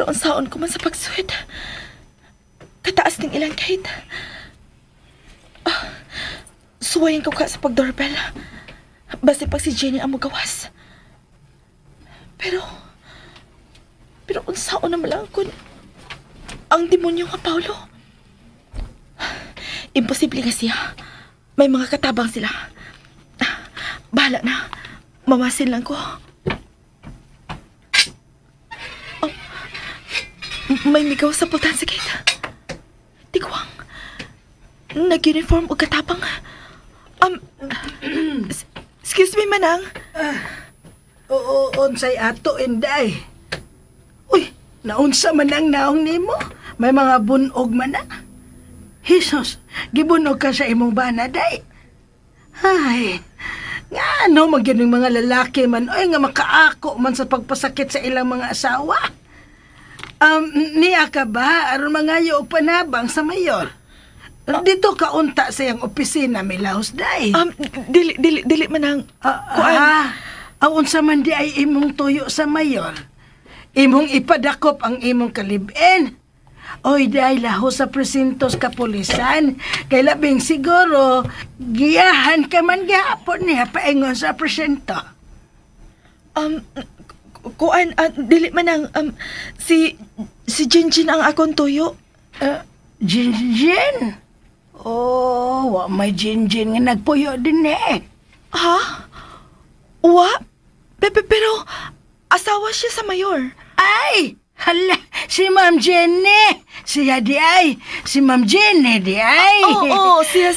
unsaon ko man sa pagsuwid. Kataas ning ilang kahit. Suwayin ko ka sa pag-doorbell. Basta pag si Jenny ang magawas. Pero unsaon na lang kun ang demonyo nga Paulo. Imposible nga siya. May mga katabang sila. Bahala na. Mamasin lang ko. Oh, may migaw sa pultahan sa gate. Tigwang. Nag-uniform o katabang. Excuse me, Manang. Oo, unsay ato, Inday. Uy, naunsa man ang naong nimo? May mga bunog man na. Jesus, gibunog ka sa imong bana, day. Ay, nga ano magyud ng mga lalaki man, oy, nga makaako man sa pagpasakit sa ilang mga asawa. Niya ka ba, aron mangayo og panabang sa mayor? Dito ka unta sa iyang opisina, Milahos, day. Dili man ang... Unsa man di ay imong tuyo sa mayor? Imong ipadakop ang imong kalibin. Oy, day, laho sa presintos kapulisan. Kay labing siguro, giyahan ka man gihapon niya paingon sa presinto. Kuan, dili man ang, si Jinjin ang akong tuyo. Jinjin? Oh, wa may Jinjin nga nagpuyo din eh. Ha? Wa? Pero, asawa siya sa mayor. Ay! Hala, si Ma'am Jenny! Siya di ay! Si Ma'am Jenny di ay! Oo, siya.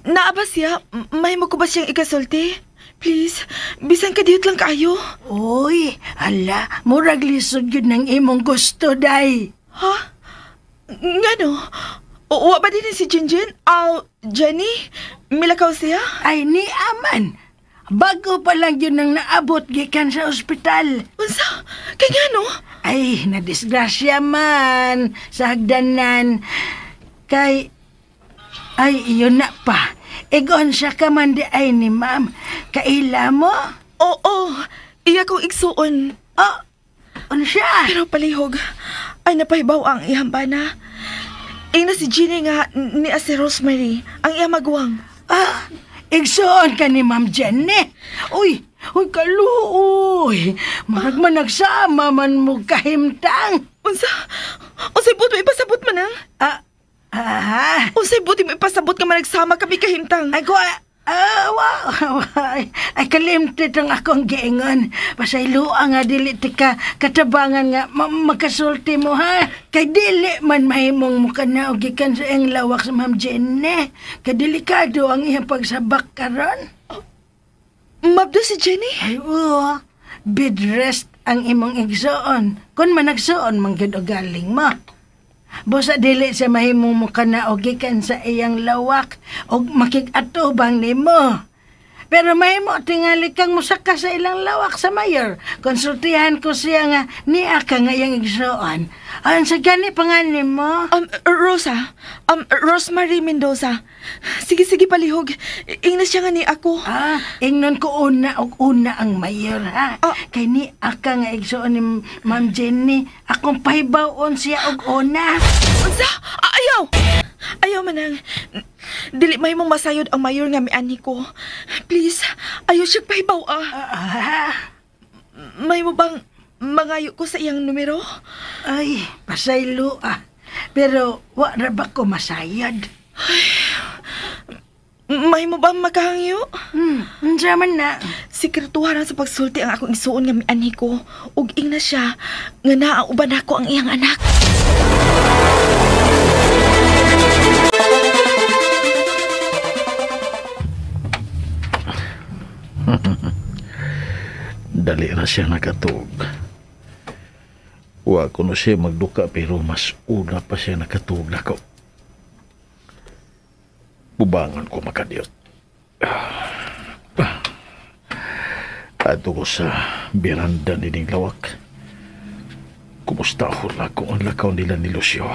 Naa ba siya? May mo ko ba siyang ikasulti? Please, bisan ka diyot lang kayo. Uy, hala, murag lisod yun ng imong gusto, day. Ha? Ngano? Wa ba din si Jinjin? Aw, Jenny? Milakaw siya? Ay, ni aman. Bago pa lang yun ang naabot gikan sa ospital. Unsa? Kay ngano? Ay, nadisgrasya man sa hagdanan. Kay, ay, iyon na pa. Igon siya ka man di ay ni ma'am. Kaila mo? Oo, iya kong igsuon. Oh, ano siya? Pero palihog, ay napahibaw ang iyang bana. Ina si Jenny nga ni si Rosemary, ang iyang maguwang. Ah, igsuon ka ni Ma'am Jenny. Uy, kaluoy. Marag man nagsama man mo kahimtang. Unsa? Unsay buot mo ipasabot man ang? Unsay buot mo ipasabot nga managsama kami kahimtang? Ay ko, Wow. Ay, kalimti itong akong giingon. Pasayloa nga dili ti ka katabangan nga makasulti mo ha. Kay dili man mahimong mukha na og gikan sa iyang lawak sa Ma'am Jenny. Kay delikado ang iyang pagsabak karon. Mabdo si Jenny? Ay, oo. Bed rest ang imong igsoon. Kung managsoon, manggid o galing mo. Busa dili siya mahimong mukha na og gikan sa iyang lawak og makig-atubang nimo. Pero mahimo tingali kang musaka sa ilang lawak sa mayor. Konsultihan ko siya nga niya ka nga iyang igsoon. Ayon sa gani pa nga nimo? Rosa. Rosemary Mendoza. Sige, sige palihog. Ingna siya nga ni ako. Ah, ingnon ko una og una ang mayor ha. Kay ni aka nga igsoon ni Ma'am Jenny. Akong pahibaw-on siya og una. Unsa? Ayaw! Ayaw manang. Dili may mong masayod ang mayor nga mianhi ko. Please, ayaw siya pahibaw ah. May mo bang mangayo ko sa iyang numero? Ay, pasaylo ah. Pero wa ra ba ko masayod? Ay, may mo bang makahangyo? Unsa man na? Sekretuhan sa pagsulti ang akong igsuon nga mianhi ko. Ug ingna siya nga naauban ako ang iyang anak. Dali ra siya nakatuog. Wa ko no siya magduka pero mas una pa siya nakatuog nako. Bubangon ko makadiyot. Adto ko sa biranda nining lawak. Kumusta ako na kung ang lakaw nila ni Lucio.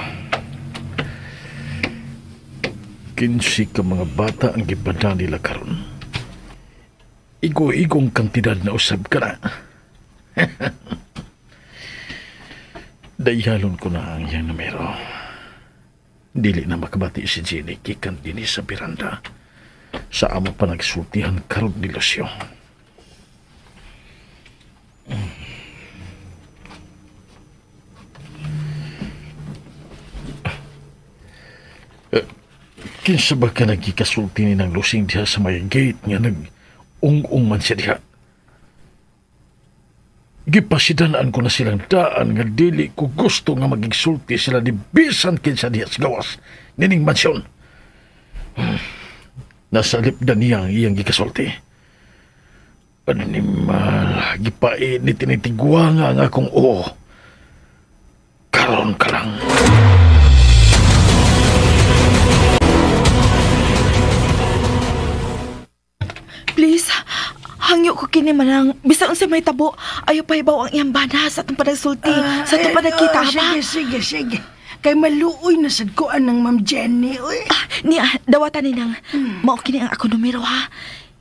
15 ka mga bata ang gipada nila karon. Igo-igong kantidad na usab ka na. Dayalon ko na ang iyang numero. Dili na makabati si Jenny gikan dinhi sa biranda. Sa amo pa nagsultihan karon ni Lucio. Kinsa ba ka nagkikasulti ni ng lusing diha sa may gate nga nag-ung-ung man siya diha? Gipasidanaan ko na silang daan nga dili ko gusto nga magigsulti sila ni bisan kinsa diha sa gawas nining mansyon. Nasa lipdan niya ang iyang gikasulti. Animal, gipain ni tinitigwa nga ang akong oo. Karon ka lang. Please, hangyo ko kini manang bisan unsa may tabo, ayaw pahibaw ang iyang bana sa atong panagsulti, sa atong panagkita ba? Sige, sige, sige. Kay maluoy na sad ko anang Ma'am Jenny, uy. Niya, dawatan ni nang. Mao kini ang ako numero ha.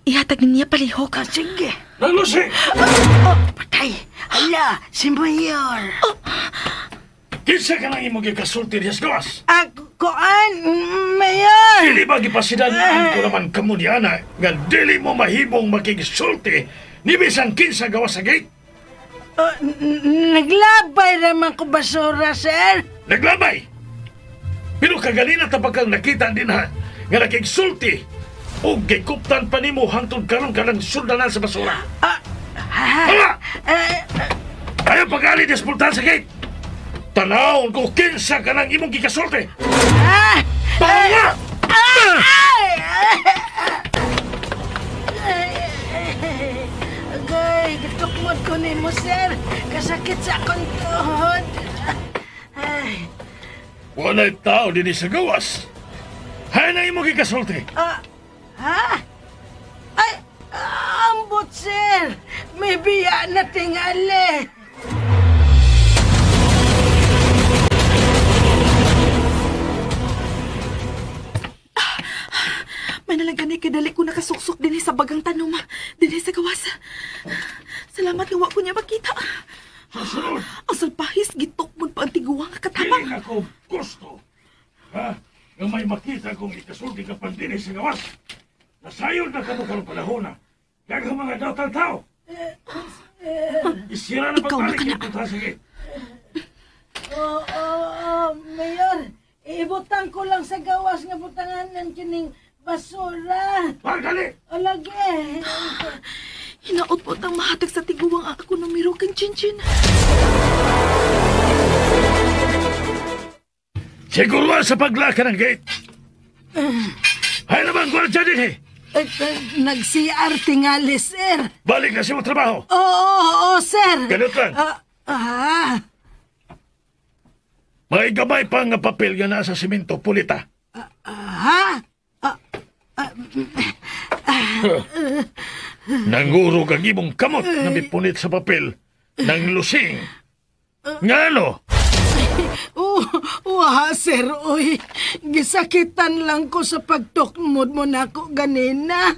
Ihatag niya palihok. Sige. Nang Lucy! Patay! Hala, si Mayor. Kinsa ka nang imong gikasulti diha sa gawas? Kuan, Mayor! Dili ba gipasidanaan ko naman kamo ni Ana nga dili mo mahimong makigsulti ni bisan kinsa gawas sa gate? Naglabay raman ko basura, sir. Naglabay? Pero kagalina ta kang nakita din ha nga nakigsulti o gikuptan pa nimo hangtod karon ka ng suldanan sa basura. Hala! Ayaw pag-ali dispultahan sa gate! Tanawon ko kinsa ka ng imong gikasulti! Banga! Agay, gitukmod ko nimo, sir. Kasakit sa akong tuhod. Ay. Wala'y tao din sa gawas. Hay na imong gikasulti! Ha? Ay, ambot, sir. May biya na tingali. May nalang gani kay dali ko nakasuksok dinhi sa bagang tanom, dinhi sa gawas. Salamat nga wa ko niya makita. Ang salpahis, gitukmon pa ang tiguang nga katabang. Dili ako gusto, ha? Nga may makita kong ikasulti ka pan dinhi sa gawas. Nasayod na kamo karong panahon na. Daghang mga datang tao. Isira na Ikaw na pagpalit kana. kay sa gate. Oo, Mayor. Ibutang ko lang sa gawas nga butanganan kining Basura! Pagdali! O lagi! Hinaot po tang mahatag sa tiguang ang ako numero kang Chinchin. Siguro sa paglaka ng gate. Hay naman, gwardiya din eh. Nag-CR tingali, sir. Balik na siya mo trabaho. Oo, sir. Ganun lang. May gamay pa nga papel nga nasa simento, pulita. Ha? Nangurog ang imong kamot na mipunit sa papel ng lusing. Nga ano? Waha, sir, oy. Gisakitan lang ko sa pagtukmod mo na ako ganina.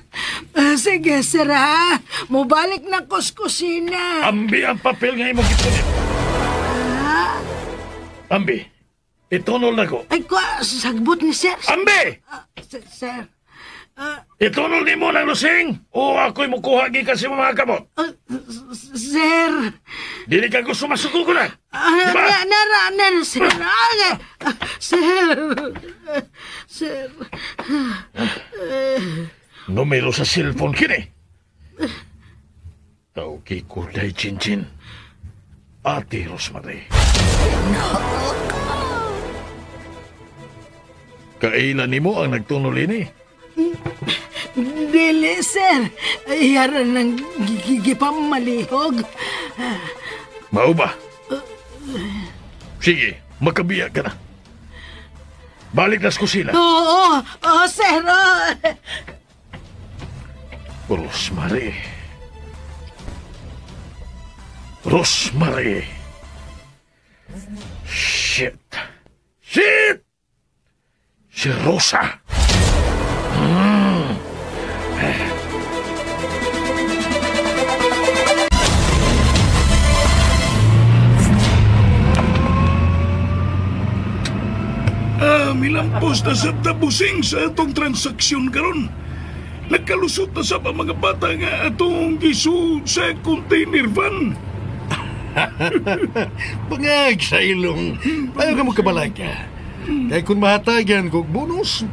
Sige, sir, ha? Mubalik na ko sa kusina. Ambi ang papel nga imong gipunit. Ambi, itunol na ko. Ay, kwa, sagbot ni sir. Ambi! Sir. Itunol ni mo ng lusing o ako'y mukuha gikan sa mga kamot. Sir. Dili ka gusto masuko ko na. Diba? Nara, sir. Sir. Sir. Numero sa cellphone kini. Tawgi ko day Chinchin. Ate Rosemary. Kailan nimo ang nagtunol ini? Dili, sir. Yaran ng gigipamalihog. Mao ba? Sige, makabiya ka na. Balik na sa kusina. Oo, sir. Rosemary. Rosemary. Shit. Shit! Si Rosa. Milampos na sab tabusing sa atong transaksyon karon. Nagkalusot na sab ang mga bata nga atong gisud sa container van. Bangag sa ilong. Ayaw ka mo kabalaga. Kaya kung mahatagan kog bonus,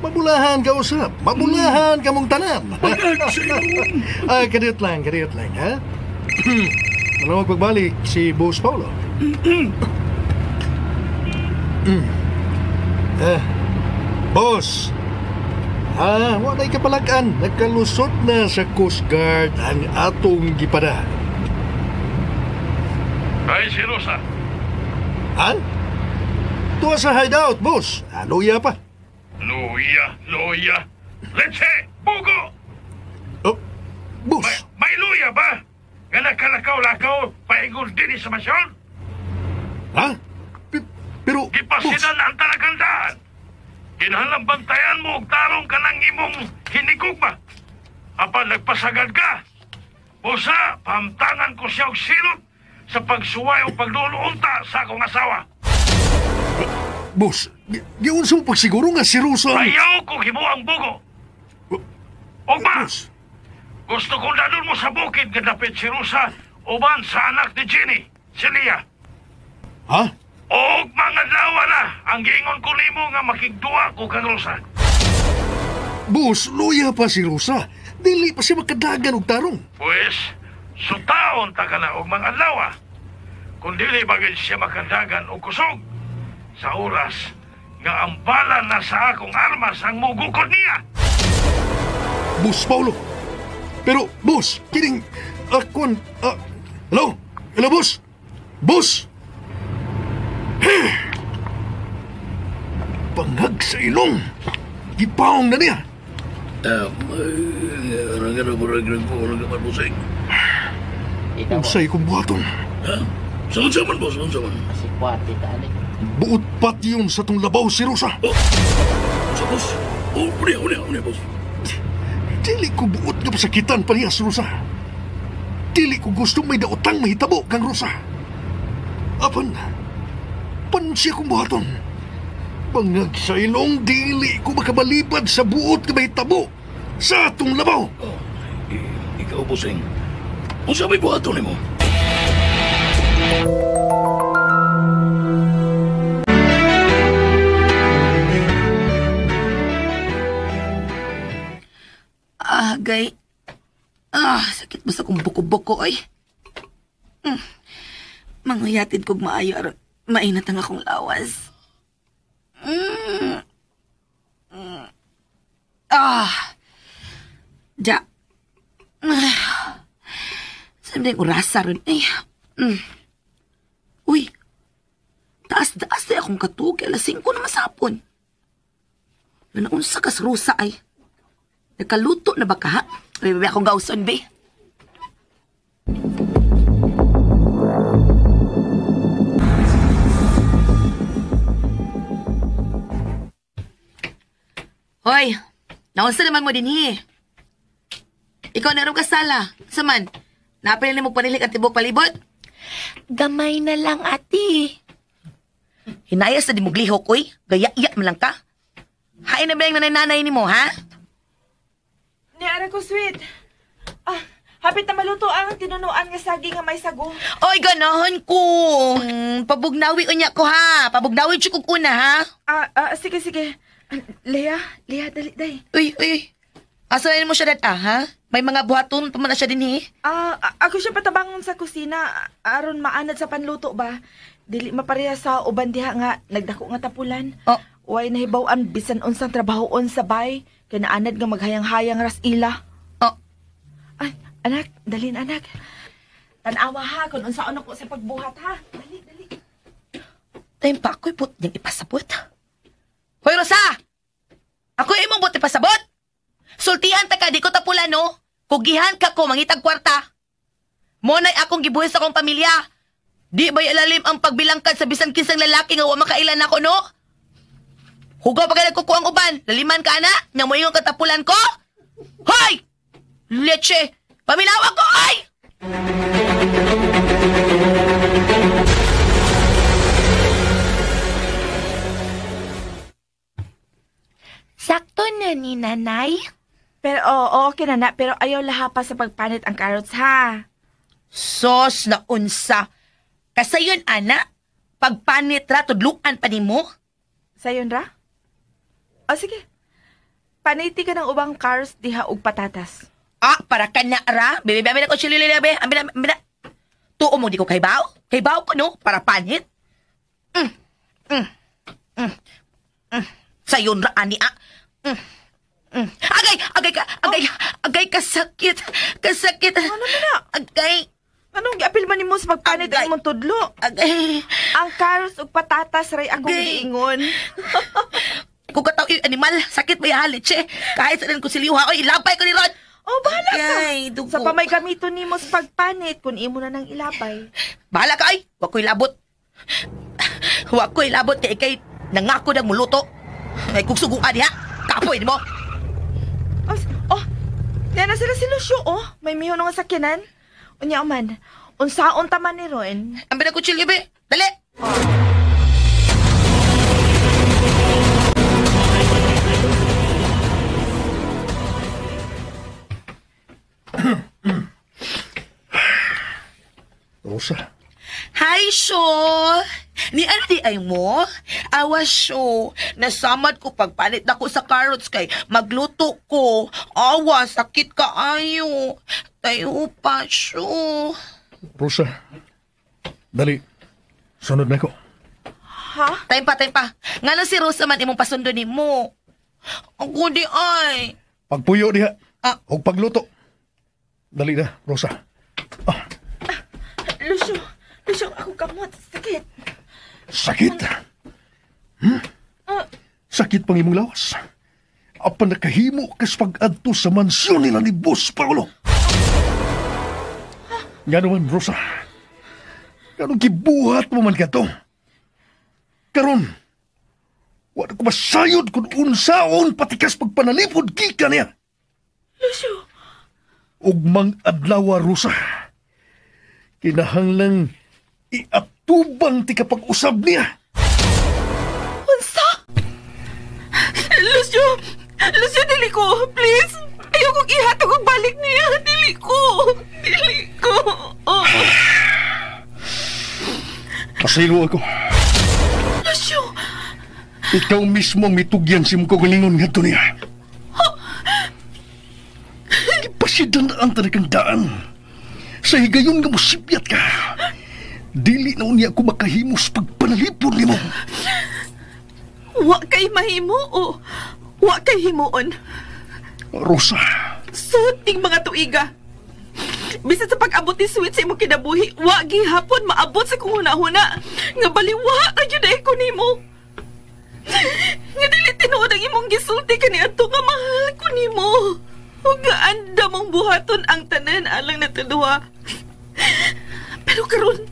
mabulahan ka usap. Mabulahan ka mong tanan. Bangag sa ilong. Ay, kadiyot lang, ha? Ano pagbalik si Boss Paulo? Boss, wala'y kapalakan. Nagkalusot na sa Coast Guard ang atong gipada. Ay, si Rosa. Ha? Tuwa sa hideout, boss. Luya pa. Luya, luya. Leche, bugo! Oh, boss. May luya ba? Nga nagkalakaw-lakaw, paigol din sa masyon? Ha? Pero, gipasidan ang talagandaan. Kinahanglang bantayan mo og tarong ka ng imong hinigugma. Apan nagpasagad ka. Busa, pamtangan ko siya og silot sa pagsuway o pagluluunta sa akong asawa. Boss, giunsa mo pagsiguro nga si Rosa. Ayaw ko himo ang bugo. Ugma, gusto kong dadon mo sa bukid nga dapit si Rosa uban sa anak ni Jenny, si Leah. Ha? Og mga adlaw na ang giingon ko nimo nga makigduwa ko kang Rosa. Boss, luya pa si Rosa. Dili pa siya makadagan og tarong. Pues, sutaon ta ka na og mga adlaw. Kung dili bagay siya makadagan og kusog sa oras nga ang bala na sa akong armas ang mugukod niya. Boss Paulo. Pero, boss, kining akon hello? Hello, boss? Boss? Bangag sa ilong. Gipaong na niya. Unsay kong buhaton. Ha? Saan sa man, boss? Saan sa man? Buot pat yun sa tong labaw si Rosa. Oh, sa boss? Oh, unya, boss. Dili ko buot nga pasakitan pa niya si Rosa. Dili ko gusto may daotang mahitabo kang Rosa. Apan, pansya kong buhaton. Bangag sa ilong, dili ko makabalibad sa buot nga mahitabo sa atong labaw. Oh, ikaw, bossing. Unsa may buhaton nimo? ko, oy. Manguyatid kog maayo aron mainat ang akong lawas. Ah. Ja. Saan na yung orasa ron? Ay. Uy. Taas-taas na akong katug. 5:00 na masapon. Nanaunsa kas Rosa ay. Nakaluto na ba ka, ha? Ay, babe, akong gauson, be. Hoy, naunsa naman mo din, hi. Ikaw na rin kasala. Saman, napili mo panilik ang tibok palibot? Gamay na lang, ate. Hinayas na di mo glihok, uy. Gaya-iya man lang ka. Hain na ba yung nanay-nanay ni mo, ha? Niara ko, sweet. Ah, hapit na maluto ang tinunuan nga saging nga may sago. Oy, ganahan ko. Pabugnawi unya ko, ha? Pabugnawi chukog una, ha? Sige, sige. Lea, dali, day. Uy, uy. Asa na mo siya dad, ha? May mga buhaton pa man na siya din, eh. Ako siya patabangon sa kusina. Aron maanad sa panluto ba? Dili mapareha sa uban diha nga nagdako nga tapulan. Oh. Way nahibaw-an bisan unsang trabahoon sa bay. Kay naanad nga maghayang-hayang ras ila. Oh. Ay, anak, dalin anak. Tan-awa ha kung unsaon ako sa pagbuhat ha. Dali, dali. Time pa ako'y put niyang ipasabot. Hoy, Rosa! Ako imong buot ipasabot? Sultihan ta ka, di ko tapulan, no? Kugihan ka ko, mangitag kwarta. Monay akong gibuhis sa akong pamilya. Di ba'y alalim ang pagbilangkad sa bisan kinsang lalaki nga wa makailan ako, no? Hugaw pa ka nagkukuang uban. Laliman ka, ana. Nang moingon katapulan ko? Hoy! Leche! Paminawa ko, ay! Sakto na ni nanay. Pero oo, okay na na. Pero ayaw lahapa sa pagpanit ang carrots, ha? Sos na unsa. Kasayon, ana, pagpanit ra, tudluan pa nimo. Sayon ra? O sige. Paniti ka ng ubang carrots diha og patatas. Ah, para ka na ra. Bebe, bebe, na ko chili, bebe. Ambi na, ambi na. Tuo mo, di ko kaybaw. Kaybaw ko, no? Para panit. Sayon ra, ani, ah. Agay, agay ka, agay, agay, kasakit, kasakit. Ano man na? Agay. Anong giapil man nimo sa pagpanit ang imong tudlo? Agay. Ang carrots ug patatas ray akong giingon. Kung kataw animal, sakit ba yahalit, che? Kahit sa ko siliw, ha? Oy, ilapay ko ni Rod. Oh, bahala ka. Agay, dugo. Sa pamay gamiton nimo sa pagpanit kung imo na nang ilapay. Bahala ka, ay. Wa ko'y labot. Wa ko'y labot kay ikay nangako ng muluto. Ay, kung suguan diha, kapoy mo. Oh, yan na sila si Lucio, oh. May mihon nga sakyanan. Unya man, unsaon ta man ni Ron? Ang binagkutsilyo, be. Dali! Oh. Rosa. Hi, Sho! Ni ano di ay mo? Awa, Sho. Nasamad ko pagpalit ako sa carrots kay magluto ko. Awa, sakit ka ayo. Tayo pa, Sho. Rosa, dali. Sunod na ko. Ha? Time pa, time pa. Nga lang si Rosa man imong pasundo ni mo. Ako di ay. Pagpuyo diha. Ah. Og pagluto. Dali na, Rosa. Ah. Lucio, Lucio, ako kamot. Sakit. Sakit? Sakit pang imong lawas. Apan nakahimo kas pag-adto sa mansyon nila ni Boss Paolo. Nga naman, Rosa. Ganong gibuhat mo man ka to. Karon, wala ko masayod kung unsaon patikas pagpanalipod gikan niya. Lucio! Ugmang adlaw, Rosa. Kinahanglang iatubang ti kapag-usab niya. Unsa? Lucio! Lucio, dili ko! Please! Ayaw kong ihatag og balik niya! Dili ko! Dili ko! Oh. Pasaylo ako. Lucio! Ikaw mismo ang mitugyan si mong kagalingon nga niya. Ipasidan ang tanakang daan. Sa Sa higayon nga mosipyat ka, dili na unya ko makahimos pagpanalipon nimo. Wa kay mahimo o wa kay himuon. Rosa. Suting mga tuiga. Bisan sa pag-abot ni Sweet sa imong kinabuhi, wa gihapon maabot sa kong hunahuna nga baliwa ra gyud ay ko nimo. Nga dili tinuod ang imong gisulti kaniadto nga mahal ko nimo. Ug nga anda mong buhaton ang tanan alang natuduha. Pero karon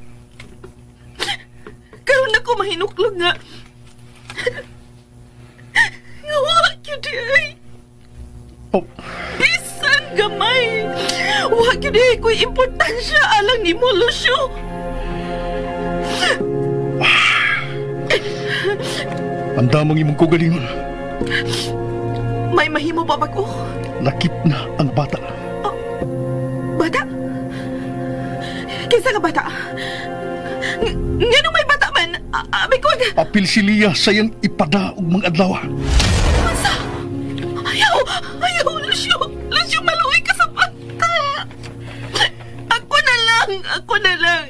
ako mahinuklog nga wa gyud ay. Oh. Bisan gamay, wa gyud ay ko'y importansya alang nimo, Lucio. Ang damang imong kagalingon. May mahimo pa ba ko? Lakip na ang bata. Oh, bata? Kinsa nga bata? Nganong may bata man? Abi ko. Apil si Lia sa iyang ipada og mga adlaw. Unsa? Ayaw! Ayaw, Lucio! Lucio, maluoy ka sa bata! Ako na lang! Ako na lang!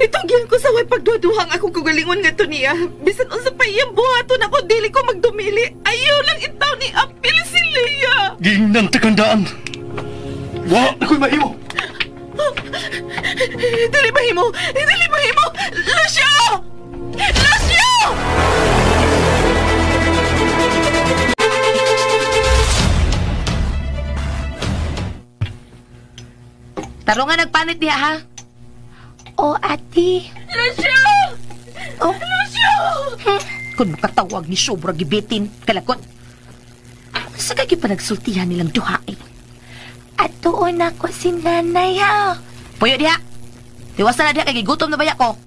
Itugyan ko sa way pagduduhang akong kagalingon nga to niya. Bisan unsa pa iyang buhaton ako, dili ko magdumili. Ayaw lang itaw ni apil si Leah. Giingnan takandaan. Wa ako'y mahimo. Dili mahimo! Dili mahimo! Lucio! Lucio! Taro nga nagpanit niya, ha? O, ate. Lucio! Oh. Lucio! Kung makatawag ni Sobra gibitin, kalakot. Sa kagi pa nagsultihan nilang duha, eh. Atuon ako si nanay, ha? Puyo diha. Tiwasan na diha kay gigutom na baya ko.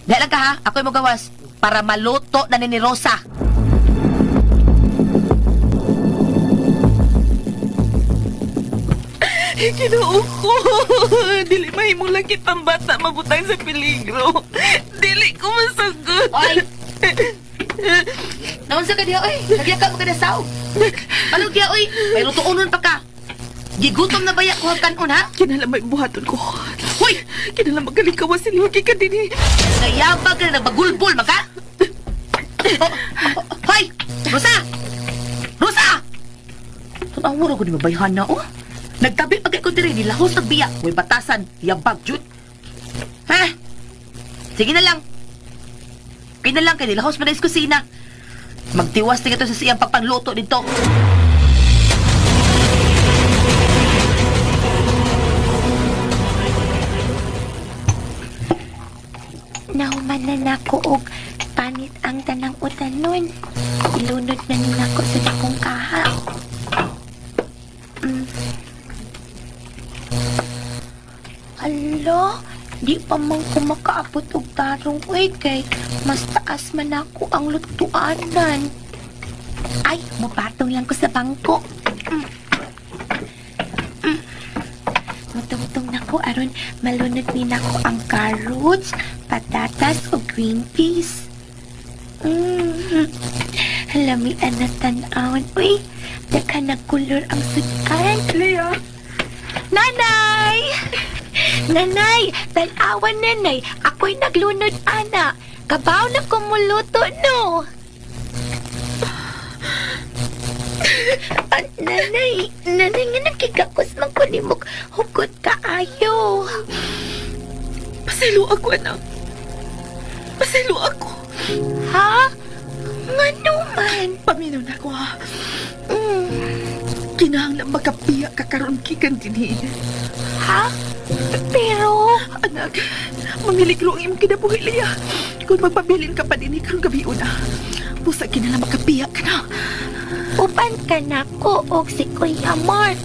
Diha lang ka, ha? Ako'y mogawas para maluto na ni Rosa. Ginoo ko. Dili mahimong langkit ang bata mabutang sa peligro. Dili ko masagot. Oy! Naunsa ka diha, oy? Nagyaka mo ka na saw. Ano diha, oy? May lutuonon pa ka. Gigutom na baya ko ang kanon, ha? Kinahanglan may buhaton ko. Hoy! Kinahanglan magalikawas si Lugi ka din, eh. Nayabag ka na nagbagulbol, maka? Oh, oh, hoy! Rosa! Rosa! Tanawa ko ni mabayhan na, oh. Nagtabi pa kay ko diri, nilahos ang biya. May batasan, yabag, jud. Ha? Sige na lang. Kaya na lang, kay nilahos man na kusina. Magtiwas na ito sa siyang pagpangluto dito. Nahuman na nako og panit ang tanang utanon. Ilunod na ni nako sa dakong kaha. Hala, di pa man ko makaabot og tarong, uy, kay mas taas man ako ang lutuanan. Ay, mupatong lang ko sa bangko. Mutungtong nako aron malunod ni nako ang carrots, patatas o green peas. Lamian na tan-awon. Uy, daghan nagkulor ang sudan. Leah! Nanay! Nanay, tan-awan nanay. Ako'y naglunod, ana. Kabaw na kumuluto, no? Nanay, nanay nga nakigakos man ko ni mo. Hugot kaayo. Pasaylo ako, anak. Pasaylo ako. Ha? Ngano man? Paminaw na ako, ha? Kinahanglan makapiya ka karon gikan dinhi. Ha? Pero... Anak, mamiligro ang imong kinabuhi, Leah. Kung magpabilin ka pa dinhi karong gabi una, busa kinahanglan makapiya ka na. Uban ka na ko og si Kuya Mark.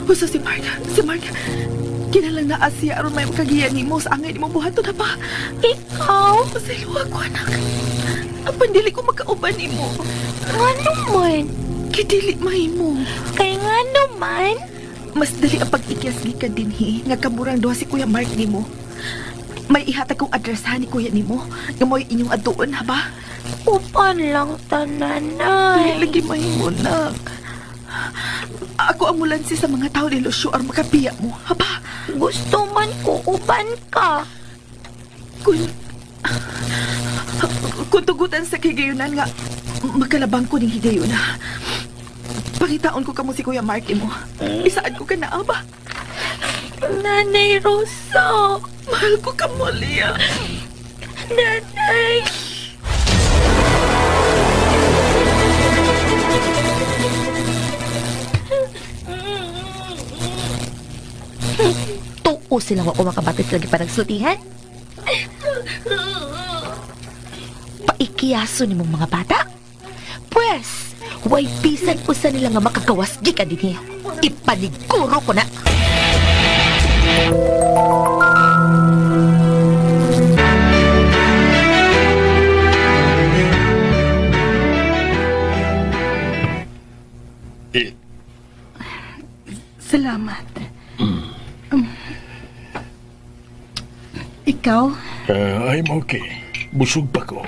Gusto si Mark. Si Mark. Kinahanglan naa siya aron may makagiya nimo sa angay nimo buhaton na ba? Ikaw? Pasaylo ako, anak. Apan dili ko makauban nimo. Ngano man? Kay dili mahimo. Kay ngano man? Mas dali ang pag-ikyas gikan dinhi nga kamurang duha si Kuya Mark nimo. May ihatag kong address ha ni Kuya nimo nga mo'y inyong aduon ha ba? Upan lang tananay. Dili lagi mahimo, nak. Ako ang mulansi sa mga tao ni Lucio aron makapiya mo. Haba? Gusto man ko uban ka. Kung tugutan sa kigayunan nga, makalabang ko ning higayuna. Pangitaon ko kamo si Kuya Mark mo. Isaan ko ka na, aba. Nanay Rosa. Mahal ko ka mo, Lia. Nanay. Tuo sila wa ko makabatis lagi pa nagsultihan. Paikiyaso ni mong mga bata. Pwes, way bisan usa nila nga makagawas gikan dinhi. Ipaniguro ko na. Salamat. Ikaw? I'm okay. Busog pa ko.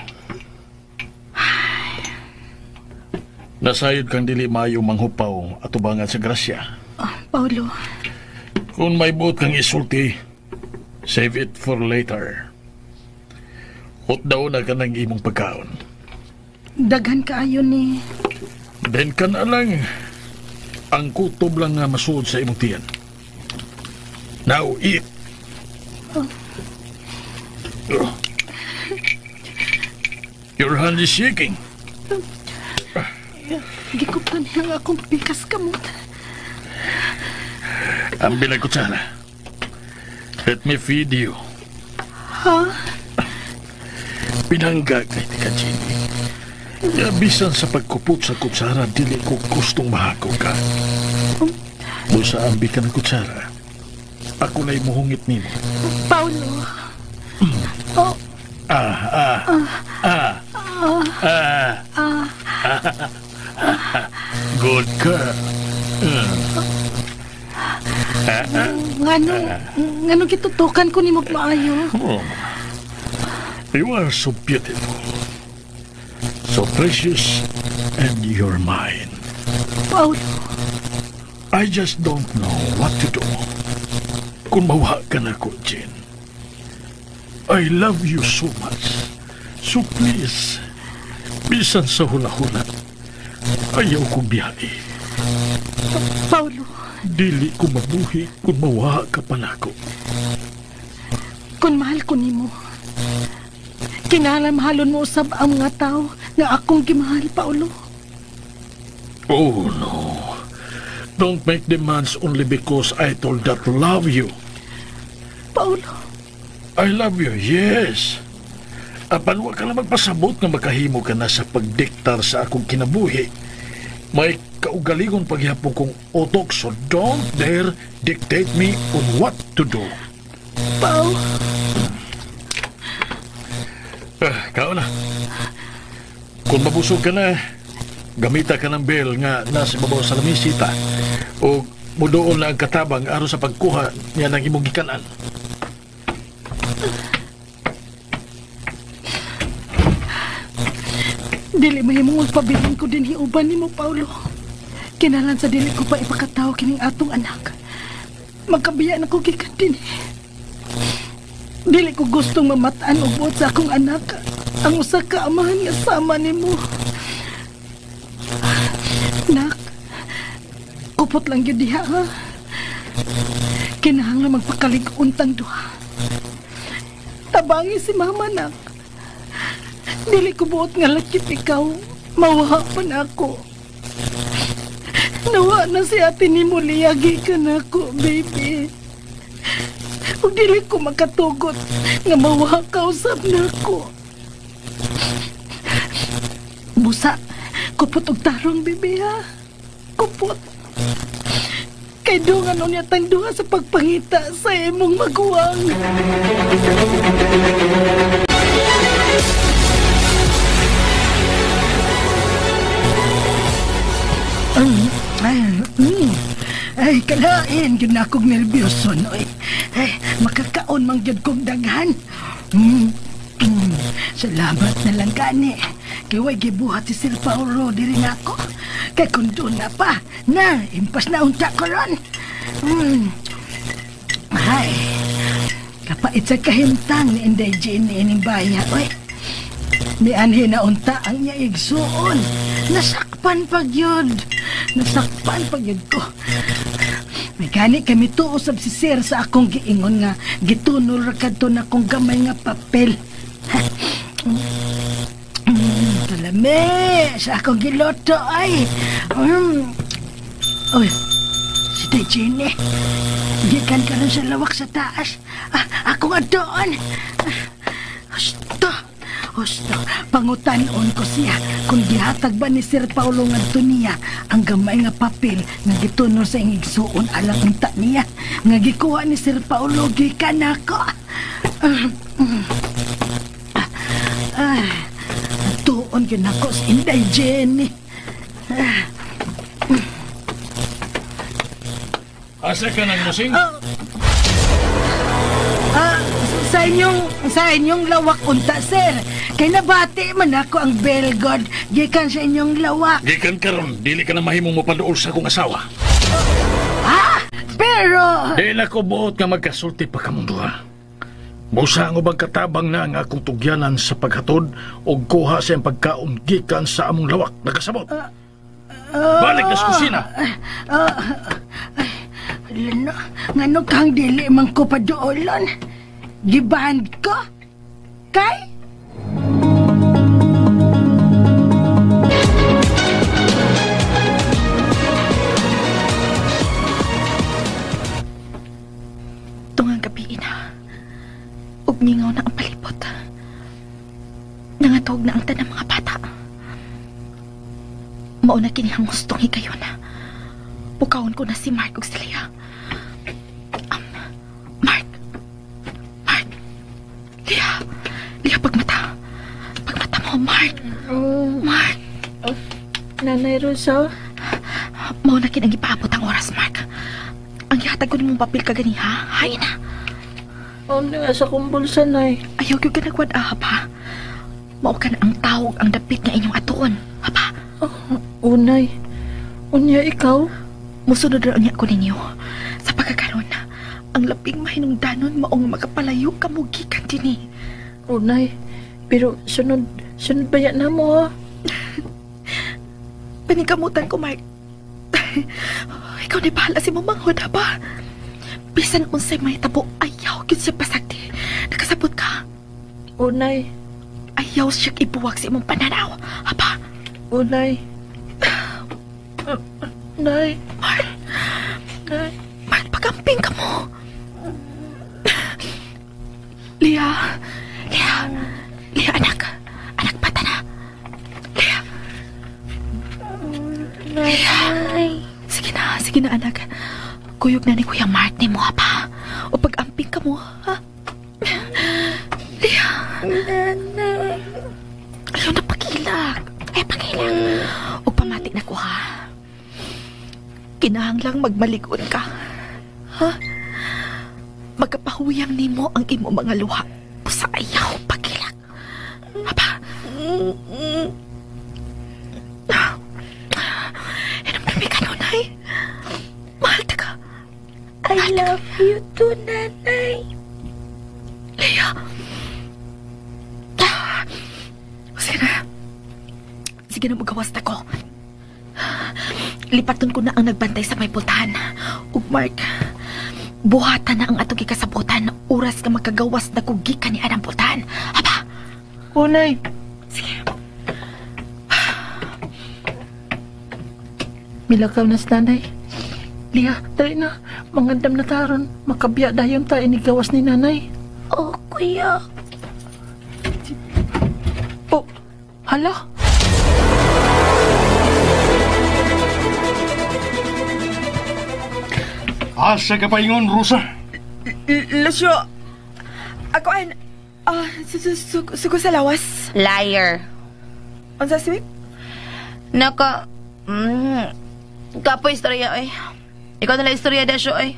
Nasayod kang dili maayo manghupaw atubangan sa grasya. Oh, Paulo. Kung may buot kang isulti, save it for later. Hot daw na ka ng imong pagkaon. Daghan kaayo ni. Then ka na lang. Ang kutob lang nga masuod sa imong tiyan. Now eat. Oh. Your hand is shaking. Gikuptan niya ang akong pikas kamot. Ang bilang kutsara. Let me feed you. Ha? Pinangga kay Tika Jenny. Bisan sa pagkupot sa kutsara, dili ko gustong mahako ka. Busa ambi ka ng kutsara. Ako na'y muhungit nimo. Paulo. Oh. Ah, ah, ah, ah, ah. Good girl. Ngano gitutukan ko nimo maayo? Oh. You are so beautiful. So precious, and you're mine. Paulo. I just don't know what to do. Kung mawa ka na ko, Jen. I love you so much. So please, bisan sa hula-hula, ayaw kong biyahe. Paulo. Dili ko mabuhi kung mawa ka pa nako. Kung mahal ko nimo, kinahanglan mahalon mo usab ang mga tao nga akong gimahal, Paulo. Oh no. Don't make demands only because I told that love you. Paulo. I love you, yes. Apan wa ka lang magpasabot nga makahimo ka na sa pagdiktar sa akong kinabuhi. May kaugalingon paghihapon kong utok, so don't dare dictate me on what to do. Pao. Kao na. Kung mabusog ka na, gamita ka ng bell nga nasa ibabaw sa lamisita o muduol na ang katabang aron sa pagkuha niya ng imong gikanan. Dili mahimong magpabilin ko din hiuban nimo, Paulo. Kinalan sa dili ko pa ipakataw kining atong anak. Magkabiya na ko gikan din. Dili ko gustong mamataan og buot sa akong anak. Ang usa ka amahan nga sama nimo. Nak, kupot lang gyud diha, ha? Kinahanglan magpakalig-on tang duha. Tabangi si mama, nak. Dili ko buot nga lakit ikaw. Mawaha pa na ako. Nawa na si ate ni mo, liyagi ka na ako, baby. Ug dili ko makatugot nga mawaha ka usab na ako. Busa, kupot og tarong, baby, ha? Kupot. Kay dungan unya tang duha sa pagpangita sa imong maguwang. Ay, kalain, gyud na akong nerbiyoso, no? Ay, makakaon man gyud kong daghan. Salamat na lang gani. Kay way gibuhat si Sir Paolo diri nako. Kay kung doon na pa, na, impas na unta ko ron. Ay, kapait sa kahimtang ni Inday Jenny ining baya, oy. Mianhi na unta ang iya igsuon. Nasakpan pag yun. Nasakpan pag yun ko. May gani kami tuosab si sir sa akong giingon nga gitunol ra kadto na akong gamay nga papel. Kalami sa akong giloto ay. Oy, si Tay Jenny. Gikan karon sa lawak sa taas. Akong adoon. Husto. Husto. Pangutan-on ko siya kung gihatag ba ni Sir Paulo ngadto niya ang gamay nga papel nga gitunol sa iyang igsuon alang unta niya nga gikuha ni Sir Paulo gikan nako. Tuon gyud nako si Inday Jenny. Asa ka nang musing? Sa inyong lawak unta, sir. Kay nabati man ako ang belgod gikan sa inyong lawak. Gikan karon, dili ka na mahimong mopaduol sa akong asawa. Pero dili ako buot nga magkasulti pa kamong duha. Busa ang ubang katabang na ang akong tugyanan sa paghatod og kuha sa iyang pagkaon gikan sa among lawak. Nakasabot. Balik na sa kusina. Lano, ngano kang dili man ko paduolon? Giband ko? Kay? Tungang gabi na. Ug mingaw na ang palibot. Nangatog na ang tanang mga bata. Mauna kini ang gustong higayon na. Pukawon ko na si Mark ug si Leah. Mark! Mark! Leah! Leah, pagmata! Pagmata mo, Mark! Mark! Nanay Rosa? Mauna kini ang ipaabot ang oras, Mark. Ang gihatag ko nimong papel kaganiha. Hay na! Nga sa kong bulsa, Nay. Ayaw yung ganagwad, pa. Mao ka na ang tawag ang dapit nga inyong atuon. Hapa? Unay. Unya, ikaw? Musunod na unya ko ninyo. Sa pagkakaroon, ang labing mahinungdanon maong magapalayo kamugikan din eh. Unay, pero sunod ba yan na mo, ha? Paningkamutan ko, Mark. Ikaw na bahala si Mamanghod, ha ba? Bisan unsay may tabo, ayaw gyud siya pasagdi. Nakasabot ka? Unay. Ayaw siya ibuwag sa imong pananaw, ha ba? Unay. Nay. Mark. Nay. Mark, pagamping ka mo. Leah. Leah. Leah, anak. Anak, bata na. Leah. Leah. Sige na, anak. Kuyog na ni Kuya Mark ni mo, pa. O pag-amping ka mo, ha? Leah. Nanay. Ayaw na pagilak. Ay, pagilak. O pamati na ko, ha? Kinahanglang magmaligon ka. Ha? Magkapahuyang nimo ang imo mga luha. Pusa ayaw pagilak. Aba? Hinamdami ka nun, ay. Mahal ta ka. I love you too, Nanay. Leah. Sige na. Sige na, magawas na ko. Lipaton ko na ang nagbantay sa may pultahan. Ug Mark, buhatan na ang atong gikasabutan. Oras nga makagawas na kung gikan ni anang pultahan. Aba! Unay! Sige. Milakaw na si nanay. Lia, dali na. Mangandam na taron. Makabiya dayon ta inigawas ni nanay. Oh, kuya. Oh, hala. Asa ka paingon, Rosa? Lucio, ako an... suko sa lawas. Liar. Unsa si Vic? Naka... Kapo istorya, oy. Ikaw na lang istorya, Dasyo, oy.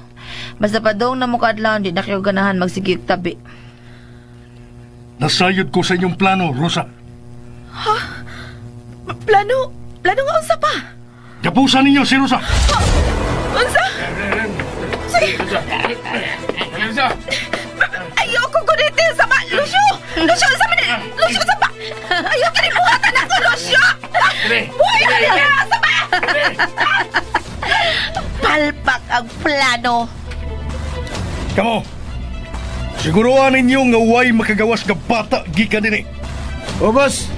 Basta pa dong na mukha lang, di na kayo ganahan magsigig tabi. Nasayod ko sa inyong plano, Rosa. Ha? Plano? Plano nga unsa pa? Gapusan ninyo si Rosa. Unsa? Sige. Rosa. Ayoko gunitin sa ba! Lucio! Lucio, sa man! Lucio, sa ba! Ayoko ni buhatan ako, Lucio! Buhay ka sa ba! Palpak ang plano. Kamo, siguruan ninyo nga way makagawas nga bata gikan dinhi. O, boss.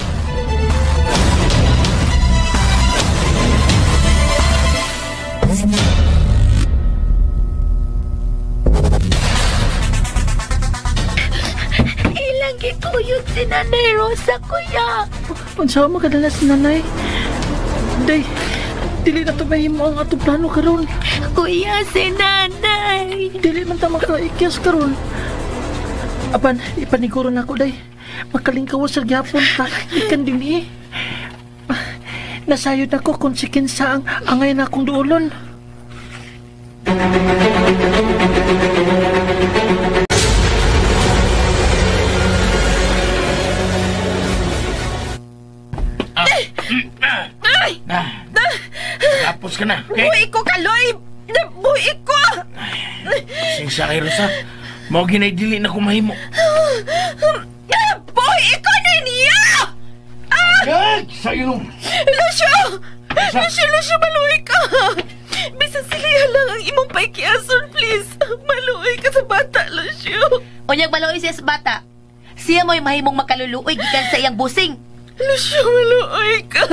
Ilang gikuyog si Nanay Rosa, kuya. Unsa mo kadala si Nanay? Day, dili na to mahimo ang atong plano karon. Kuya, si Nanay. Dili man ta makaikyas karon. Apan, ipaniguro na ako, day. Makalingkawas sa gyapon ta, ikan dinhi. Nasayod ako kung si kinsa ang angay na akong duolon. Ay! Tapos ka na, okay? Buhi ko, Kaloy! Buhi ko! Pasensya kay Rosa. Mao ginay dili na kumahimo. Buhi ko ninyo! Ah! Sa ilong! Lucio! Lucio, Lucio, maluwi ka! Bisan silihan lang ang imong paikiason, please. Maluwi ka sa bata, Lucio. Unyag maluoy siya sa bata. Siya mo'y mahimong makaluluoy gikan sa iyang busing. Lucio, maluwi ka!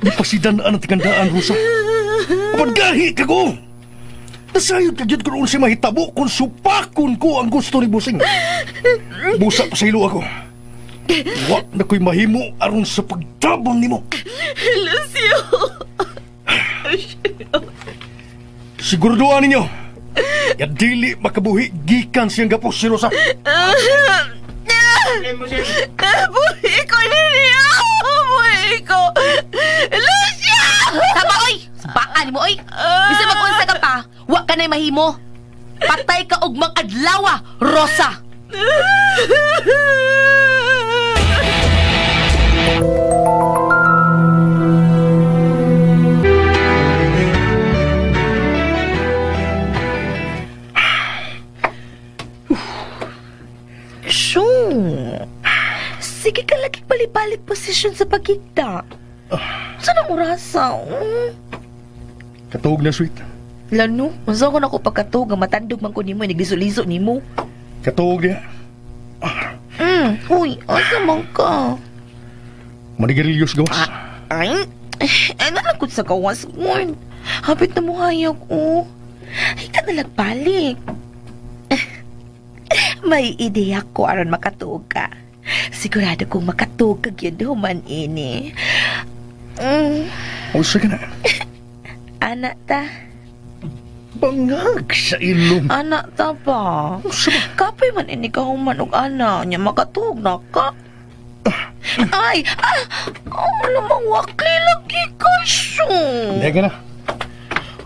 Ipasidan ang tigandaan, Rosa. Apan gahi ka ko! Nasayod ka dyan kung unsay mahitabo kung supakon ko ang gusto ni Busing. Busa pa sa ilo ako. Wa na ko'y mahimo aron sa pagtabang nimo. Lucio! Siguraduhan ninyo, ya dili makabuhi gikan siyang gapos si Rosa. Buhi ko ninyo! Buhi ko! Lucio! Saba, oy! Sabaan mo, oy! Bisa mag-unsa ka pa, wa ka na'y mahimo. Patay ka og mang-adlawa, Rosa! Shoo! Sige ka lagi balik-balik posisyon sa pagkikta. Saan ang orasa? Oh? Katuog na, sweet. Lano, unsa ko na ko pagkatuog nga matandog man ko nimo, nagliso-liso nimo. Katuog niya. Uy, asa man ka? Manigarilyo sa gawas. Ay, ano lang ko sa gawas ko. Hapit na mo hayag, oh. Ay, ka nalagbalik. May ideya ko aron makatuog ka. Sigurado kong makatuog ka gyud human ini. Unsa ka na? Anak ta. Bangag sa ilong. Anak ta ba? Kapoy man ini ka human og ana nya makatuog na ka. Ay, ah, oh, lamang wakli lagi ka siya. Hindi ka na.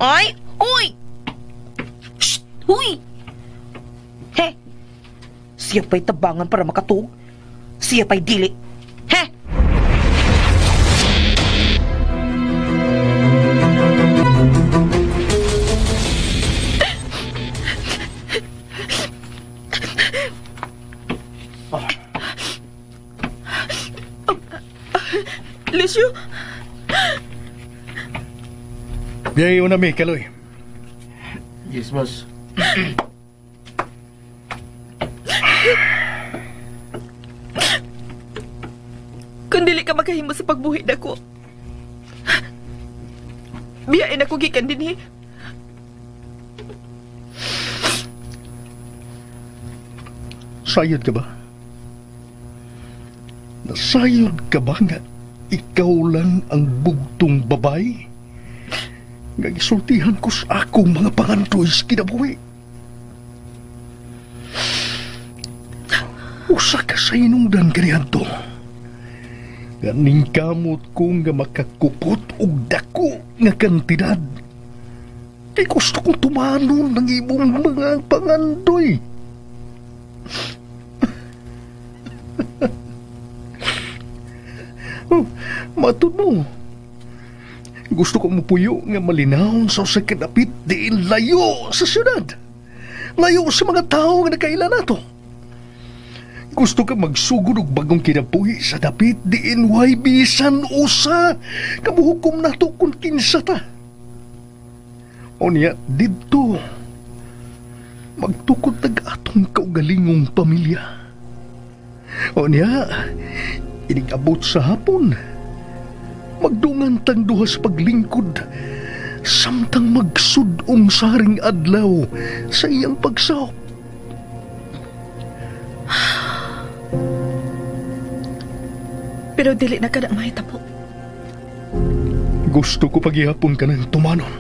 Ay, uy! Shh, uy! He! Siya pa'y tabangan para makatuog. Siya pa'y dili. He! Lucio! Biyayo na mi, Kaloy. Yes, boss. Kung dili ka makahimo sa pagbuhi nako, biyain ako gikan dinhi. Sayod ka ba? Nasayod ka ba nga ikaw lang ang bugtong babae? Nga gisultihan ko sa akong mga pangandoy sa kinabuhi. Usa ka sa inungdan kaniadto. Ganing kamot ko nga makakupot og dako nga kantidad. Kay gusto kong tumanon ng imong mga pangandoy. Oh, Matod mo. Gusto ko mupuyo nga malinawon sa usa ka dapit diin layo sa syudad. Layo sa mga tao nga nakaila nato. Gusto ka magsugod og bagong kinabuhi sa dapit diin way bisan usa kabuhukom nato kung kinsa ta. Unya didto magtukod tag atong kaugalingong pamilya. Unya inig-abot sa hapon magdungan tang duha sa paglingkod samtang magsud-ong saring adlaw sa iyang pagsahop. Pero dili na ka na mahitabo. Gusto ko paghihapon ka ng tumanon.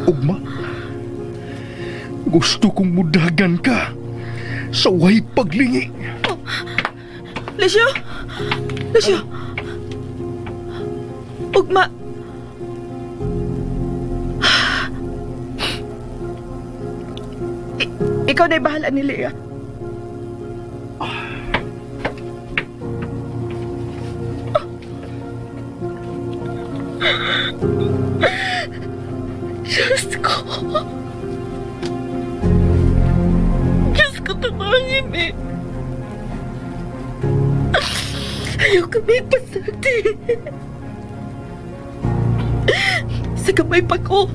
Ugma, gusto kong mudagan ka sa way paglingi. Oh. Lucio! Lucio! Ugma! Ikaw na'y bahala ni Leah. Diyos ko! Diyos ko, tumangin eh! Ayaw kami pasagdi. Sa kamay pa ko,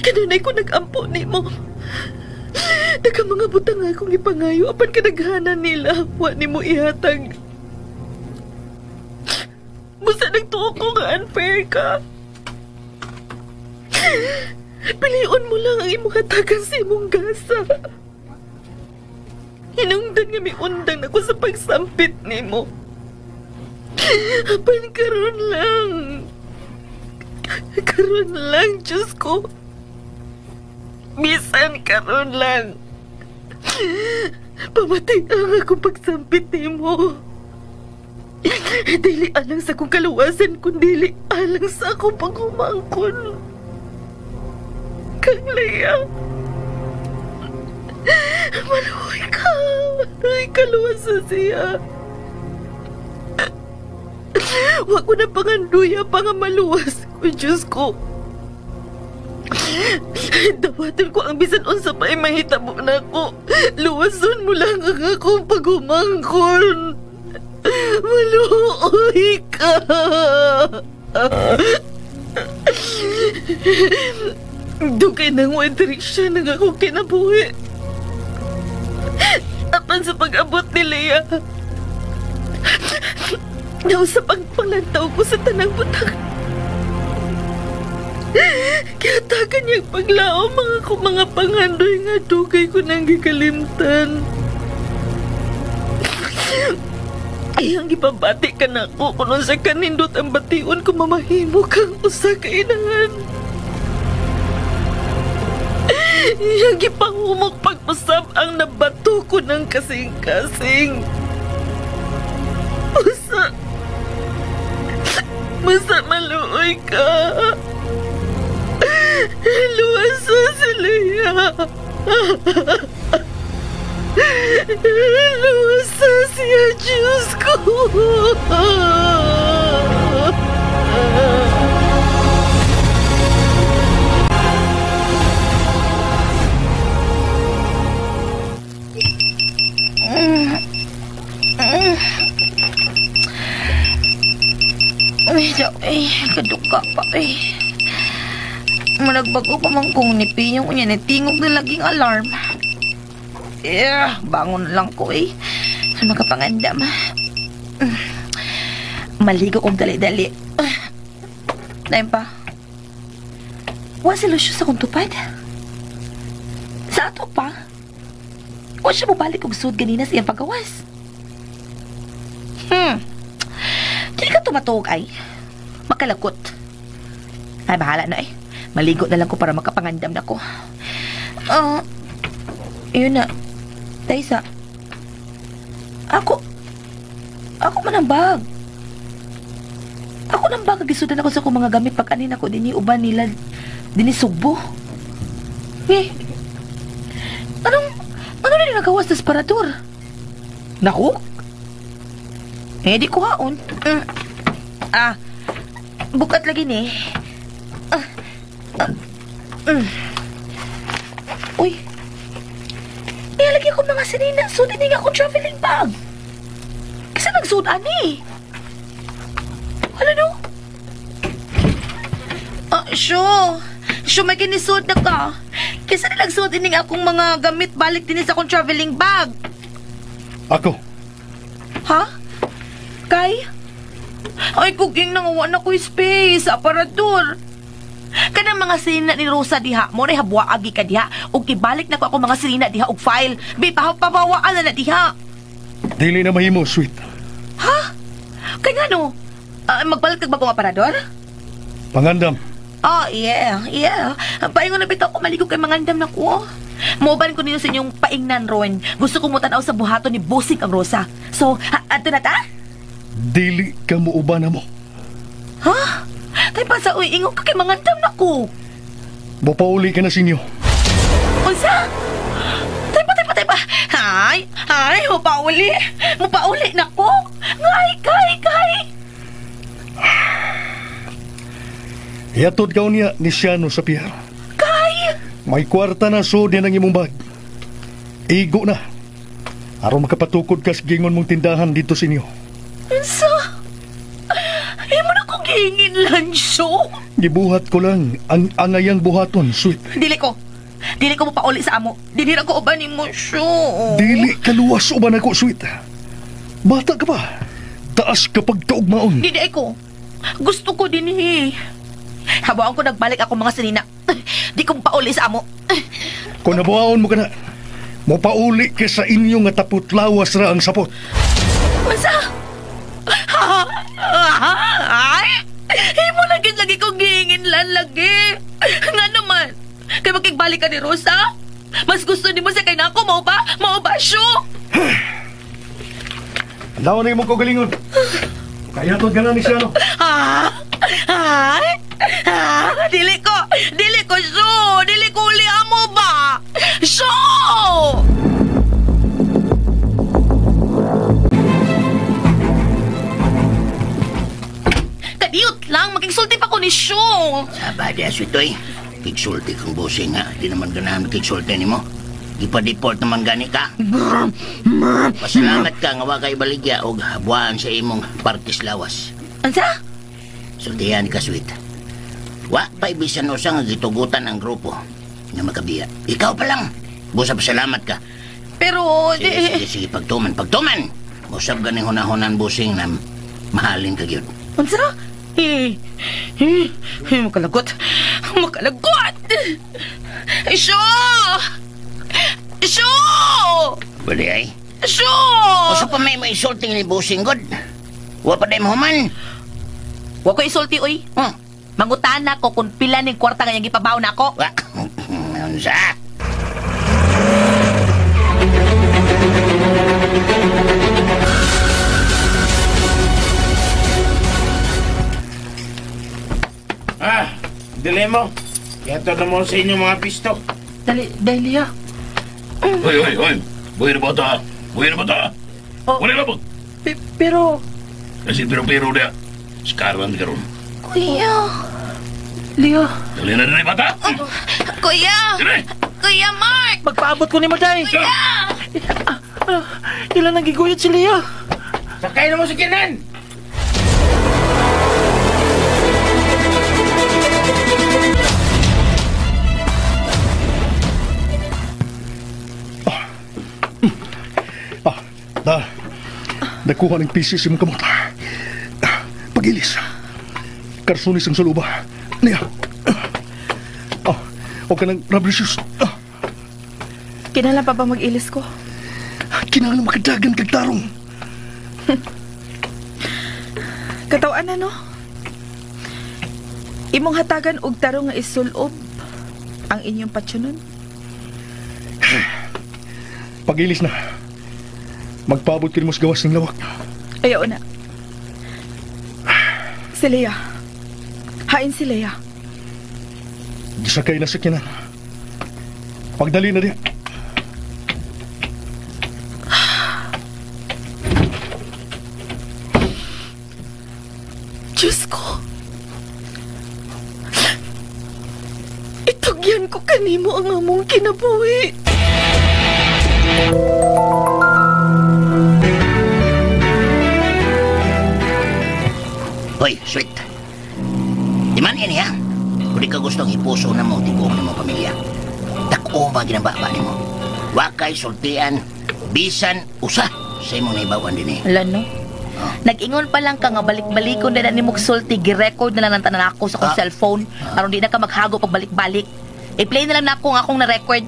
kanunay ko nag-ampo ni mo. Daghang mga butang akong ipangayo, apan kadaghanan nila, wa ni mo ihatag. Busa nagtuo ko nga unfair ka. Piliun mo lang ang imong hatagan sa imong gasa. Hinungdan nga miundang na ko sa pagsampit nimo. Apan karon lang. Karon lang, Diyos ko. Bisan karon lang. Pamatay ang akong pagsampit nimo. Dili alang sa akong kaluwasan, kundi alang sa akong pagumangkon. Kang Leah, maluhoy ka. Maluhoy ka, luwas na siya. Huwag ko na panganduya pa nga maluwas ko, Diyos ko. Dawatin ko ang bisan unsa pa ay mahitabo na ko. Luwason mo lang ang akong pagumangkon. Maluhoy ka. Dugay nang way direksyon ng akong kinabuhi. Apan sa pag-abot ni Leah, nausap ang panglantaw ko sa tanang butang. Kaya tagan niyang paglao mga ko mga panghandoy nga dugay ko nang gikalimtan. Ay, ang gipabati ka na ko kung sa kanindot ang bation ko mamahimo kang usa ka inahan. Iyang gipahumok pagpasab ang nabato ko ng kasing-kasing. Usa, masa maluoy ka. Luwasa si Leah. Luwasa siya, Diyos ko. Ay, ay, kaduga pa eh. Malagbago pa man kong nipiyong ko niya, natingog na laging alarm. Eh, bangon lang ko eh. Makapangandam. Maligo kong dali-dali. Dahil pa. Wa si Lucio sa kong tupad. Sa ato pa. Wa siya mabalik og sud ganina sa iyang pagawas. Dili ka tumatuog ay. Makalakot. Ay, bahala na eh. Maligo na lang ko para makapangandam na ko. Yun na. Taysa. Ako man ang bag. Ako nang bag. Gisudan ako sa akong mga gamit pag anin ako dini uban nila dini Sugbo. Eh. Anong ano nila nagawas sa separador? Naku? Eh, di ko haon. Ah, bukat lagi ni. Uy, nilalagay ko mga sinina. So, din nga akong traveling bag. Kasi nagsuot ani. Hala no? Ah, sure. Sure, may kinisuot na ka. Kasi nagsuot din akong mga gamit balik din sa akong traveling bag. Ako? Ha? Kay? Ay, kuging nanguha na ko'y space sa aparador. Kanang mga sinina ni Rosa diha, mo rin habwa agi ka diha, ug ibalik na ko ako mga sinina diha og file. Bi, pabawaan na diha. Dili na mahimo, sweet. Ha? Kaya nga no? Magbalik kag bagong aparador? Pangandam. Oh, yeah, yeah. Paingon na bitaw ko maligo kay mangandam na ko. Moban ko ninyo sa inyong paingnan ron. Gusto ko mo tan-aw sa buhaton ni Busing ang Rosa. So, ato na ta? Dili ka mo uban na mo. Ha? Tay pa sa uy, ingon ka kay mangandam na ko. Mopauli ka na sinyo. Unsa? Tay pa, tay pa, tay pa. Hay, hay, mopauli. Mopauli na ko. Ngay, kay, kay. Yatod ka niya ni Siano sa pier. Kay! May kwarta na so din ang imong bag. Igo na. Aron makapatukod ka sa gingon mong tindahan dito sa inyo. Unsa? Imo na kong gihingin lang, so? Gibuhat ko lang ang angayang buhaton, sweet. Dili ko. Dili ko mopauli sa amo. Dili ra ko uban nimo, so. Dili ka luwas uban ako, sweet. Bata ka pa. Taas kapag kaugmaon. Dili ko. Gusto ko din eh. Habaan ko nagbalik ako mga sinina. Di ko pauli sa amo. Kung nabuhaon mo ka na, mopauli ka sa inyo nga tapot-lawas ra ang sapot. Masa? Ay! Himo lagi lagi kong gihingin lan lagi. Nga naman, kay makigbalik ka ni Rosa? Mas gusto ni mo sa kay nako, mao ba? Mao ba, syo? Lawan na yung mong kagalingon. Kaya to ka na ni Siano. Ay! Ah, dili ko! Dili ko, syo! Dili ko uli amo ba? Syo! Kadiyot lang! Magigsulti pa ko ni syo! Saba di aswitoy. Kigsulti kang busing ha. Di naman ganahan kigsulti ni mo. Ipa-deport naman gani ka. Pasalamat ka nga wa kay baligya og buwan sa imong partis lawas. Ansa? Sultihan ka, sweet. Wa pa ibisan usa nga gitugutan ang grupo nga makabiya. Ikaw pa lang. Busa pasalamat ka. Pero sige, sige, pagtuman, pagtuman. Usab ganing hunahunan busing na mahalin ka gyud. Unsa? Makalagot. Makalagot. Isyo! Isyo! Pwede ay. Isyo! Usa pa may maisulti ni busing god. Wa pa day mahuman. Wa ko isulti oy. Mangutana ko kung pila ning kwarta nga iyang gipabaw na ako. Unsa? Ah, dili mo. Ito na mo sa inyo mga pisto. Dali, dali ah. Hoy, hoy, hoy. Buhay na bata. Buhay na bata. Oh. Wala labot. Pero... Kasi pero-pero niya. Sekaran karon. Kuya. Leo. Dali na dali bata. Kuya. Dali. Kuya Mark. Magpaabot ko ni mo, Day. Kuya. Ilan ang giguyot si Leo? Sakay na mo si Kenan. Nakuha ng pieces yung kamot. Pagilis. Karsunis ang suluba. Niya. O ka ng rubber shoes. Kinahanglan pa ba mag-ilis ko? Kinahanglan makadagan kag tarong. Katawan na, no? Imong hatagan og tarong nga isulob ang inyong patsyonon. Pagilis na. Magpaabot ka mo sa gawas ng lawak. Ayaw na. Si Lea. Hain si Lea. Gisakay na sa kinan. Pagdali na diya. Kanimo ang among kinabuhi. Hoy, sweet. Di man ini ha? Kung di ka gustong ipuso na mo, tibuok na mo pamilya. Tako ba ginababa ni mo? Wakay, sultian, bisan, usa sa imong naibawan din eh. Wala, no? Nag-ingon pa lang ka nga balik-balikon na ni mong sulti, gi-record na lang ng tanan ako sa akong cellphone. Aron di na ka maghago pag balik-balik. I-play na lang na ako ang akong na-record.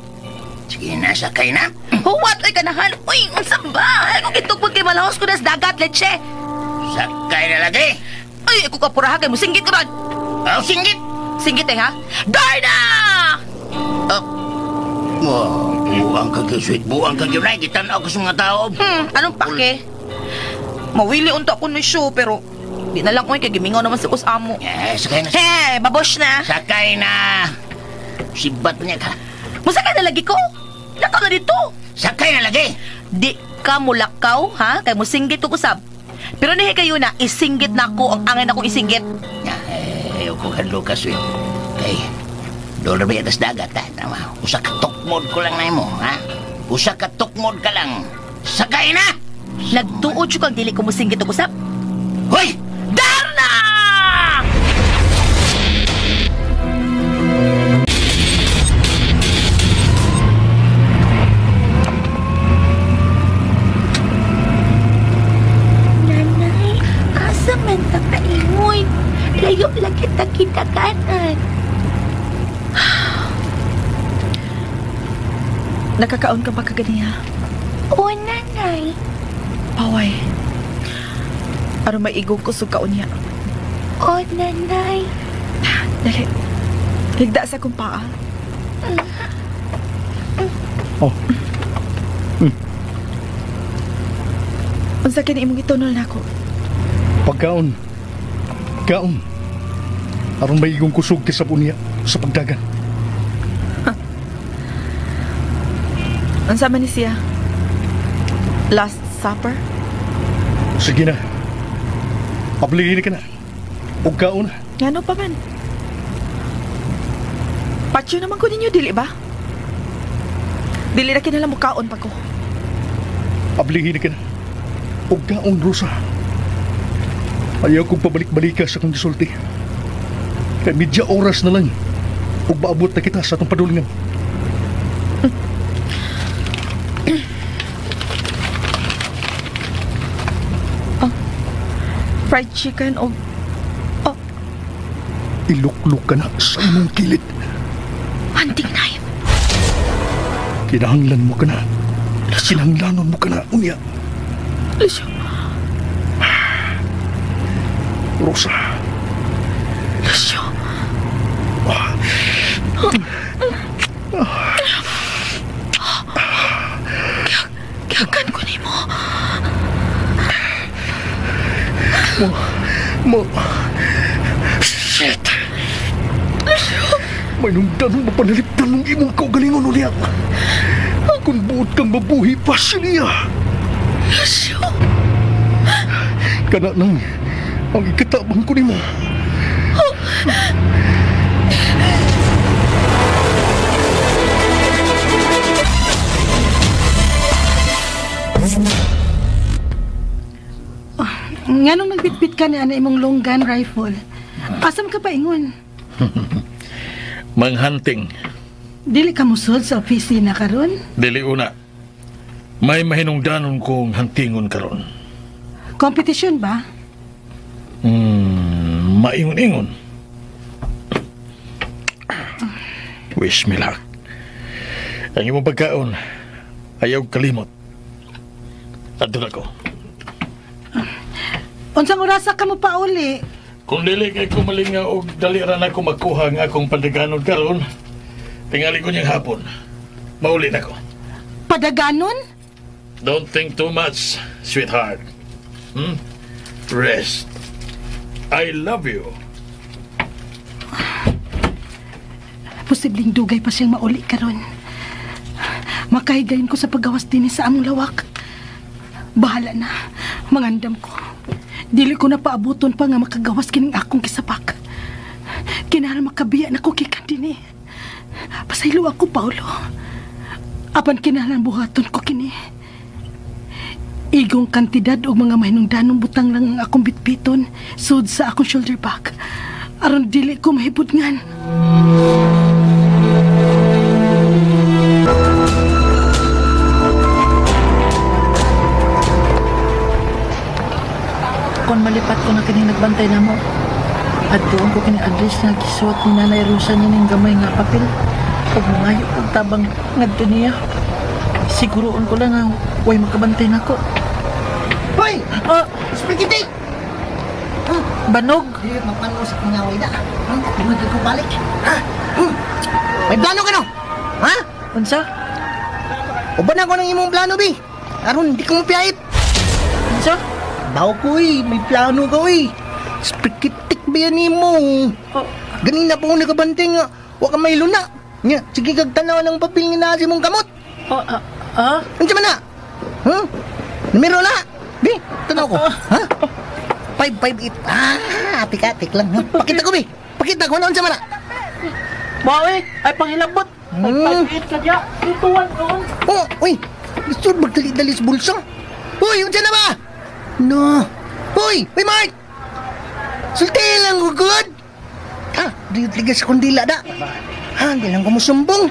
Sige na, sakay na. Huwat ay kanahan. Uy, unsa ba? Ay, kung itugpod kay malahos ko na sa dagat, leche. Sakay na lagi. Ay, ako kapuraha kay mo. Singgit ka ba? Oh, singgit! Singgit eh, ha? Darna! Oh, buang ka kay sweet. Buang ka gyud. Gitan-aw ko sa mga tao. Anong pake? Mawili unta ko ni show, pero di na lang ko kay gimingaw naman si Kusamo. Eh, sakay na. Hey, babosh na. Sakay na. Sibat niya ka. Musakay na lagi ko. Lakaw na dito. Sakay na lagi. Di ka mulakaw, ha? Kay musinggit ko usab. Pero nihi kayo na, isinggit na ako ang angin akong isinggit. Eh, ayaw ko hadlo ka, sweet. Kay, doon na ba yatas dagat, ha? Tama. Usa ka tukmod ko lang na mo, ha? Usa ka tukmod ka lang. Sakay na! Nagtuod siya kang dili ko musinggit og usab. Hoy! Darna! Nanay, asa man ta kaingon? Layo lagi ta kitaganan. Nakakaon ka ba kaganiya? O, nanay. Paway. Aron maigong kusog kaon niya. O, nanay. Dali. Higda sa akong paa. Oh. Unsa kini imong gitunol nako? Pagkaon. Kaon. Aron maigong kusog kisab unya sa pagdagan. Unsa man ni siya? Last supper? Sige na. Ablihin ka na. Og kaon. Ngano pa man? Patyo naman ko ninyo, dili ba? Dili na kinala mo kaon pa ko. Ablihin ka na. Og kaon, Rosa. Ayaw kong pabalik-balika sa akong gisulti. Kay medya oras na lang. Ug maabot na kita sa atong padulingan. Fried chicken o Ilukluk ka na sa imong kilid. Hunting knife. Kinahanglan mo ka na. Kinahanglanon mo ka na, unya. Lucio. Rosa. Lucio. Gihagan ko nimo. Mo. Shit! May nungdanong mapanalipdan ng imong kaugalingon ulit. Kung buot kang mabuhi pa siya. Lucio. Kana lang ang ikatabang ko nimo. Nganong nagbitbit ka ni ana imong long gun rifle? Asam ka pa ingon? Manghunting. Dili ka musod sa opisina karon? Dili una. May mahinungdanon kong huntingon karon. Competition ba? Maingon-ingon. Wish me luck. Ang imong pagkaon, ayaw kalimot. Adto na ko. Unsang orasa ka mo pauli? Kung dili kay kumalinga og dali ra na ko makuha ang akong padaganon karon, tingali ko niyang hapon. Mauli na ko. Padaganon? Don't think too much, sweetheart. Rest. I love you. Posibleng dugay pa siyang mauli karon. Makahigayon ko sa paggawas dinhi sa among lawak. Bahala na, mangandam ko. Dili ko na paabuton pa nga makagawas kining akong kisapak. Kinahanglan makabiya na ko gikan dinhi. Pasaylo ako, Paolo. Apan kinahanglan buhaton ko kini. Igong kantidad og mga mahinungdanong butang lang ang akong bitbiton sud sa akong shoulder bag. Aron dili ko mahibudngan. Kung malipat ko na kining nagbantay na mo, at doon ko kining address nga gisuot ni Nanay Rosa nining gamay nga papel. Pag mangayo kong tabang ngadto niya, siguroon ko lang nga way makabantay nako. Hoy! Spaghetti! Banog! Di mapano sa kungaway na. Tungod ko balik. Ha? May plano ka no? Ha? Unsa? Uban ako ng imong plano, bi. Aron di ko mapiyait. Unsa? Baw ko eh. May plano ka eh. Spikitik ba yan mo? Oh. Ganina pa ko nakabantay nga. Wa ka may luna. Nya, sige kag tanaw ng papel nga naa sa imong kamot. Oh, ah? Unsa man na? Huh? Numero na? Bi, tanaw ko. Ha? 558. Ah, atik-atik lang. Ha? Pakita ko, bi. Pakita ko na unsa man na. Wow eh, ay pangilabot. 558 ka diya. 2-1 noon. Oh, uy. Gusto magdali-dali sa bulsa. Uy, unsa na ba? No. Uy, uy, Mark. Sulti lang ko, good. Ah, di ligas kong dila da. Ah, hindi lang ko musumbong.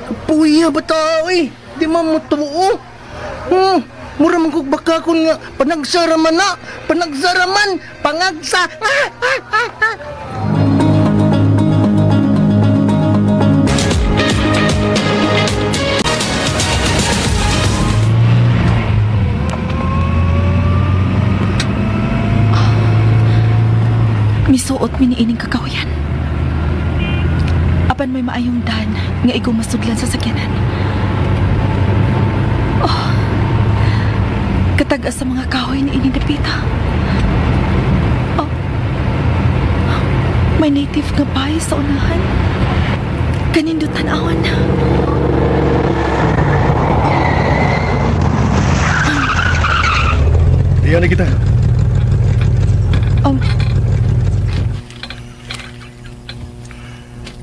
Kapuya ba tao eh? Di man mo tuo. Mura man kog baka kun nga panagsara man na, panagsara man, pangagsa. Ah, ah, ah, ah. Misuot mi niining kakahuyan. Apan may maayong daan nga ikaw masudlan sa sakyanan. Oh, katag-as sa mga kahoy ni ining dapita. Oh, may native nga bahay sa unahan. Kanindutan awan. Diyan na kita.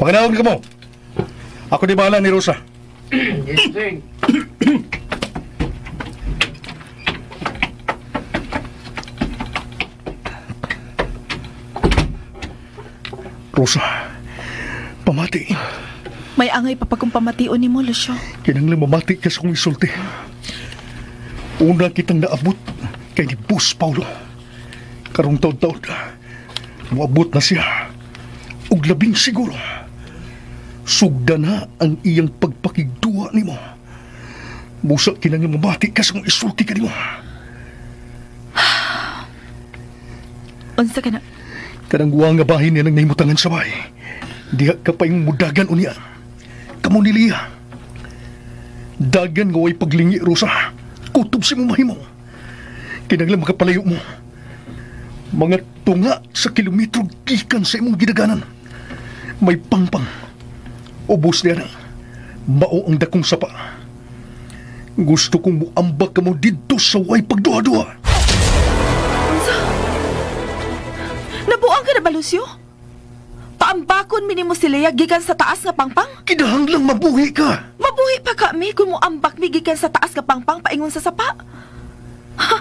Pakinahon ka mo. Ako di bahala ni Rosa. Yes, sir. Rosa, pamati. May angay pa pagkong pamation ni mo, Lucio. Kinanglan mamati ka sa kong isulti. Una kitang naabot kay ni Boss Paulo. Karong taon-taon, muabot na siya. Ug labing siguro, sugda na ang iyang pagpakigduwa nimo. Busa kinanglan mamati ka sa kong isulti ka nimo. Unsa ka na? Kanang wa nga bahin niya nang nahimutangan sa bahay. Diha ka pa yung mudagan o niya. Kamo ni Lia. Dagan nga way paglingi, Rosa. Kutob si mo mahimo. Kinanglan makapalayo mo. Mga tunga sa kilometro gikan sa imong gidaganan. May pangpang. Ubos niya na. Mao ang dakong sapa. Gusto kong muambak ka mo didto sa way pagduha-duha. Unsa? Nabuang ka na ba, Lucio? Paambakon minimo si Lea gikan sa taas nga pangpang? Kinahanglang mabuhi ka. Mabuhi pa kami kung muambak mi gikan sa taas nga pangpang paingon sa sapa. Ha?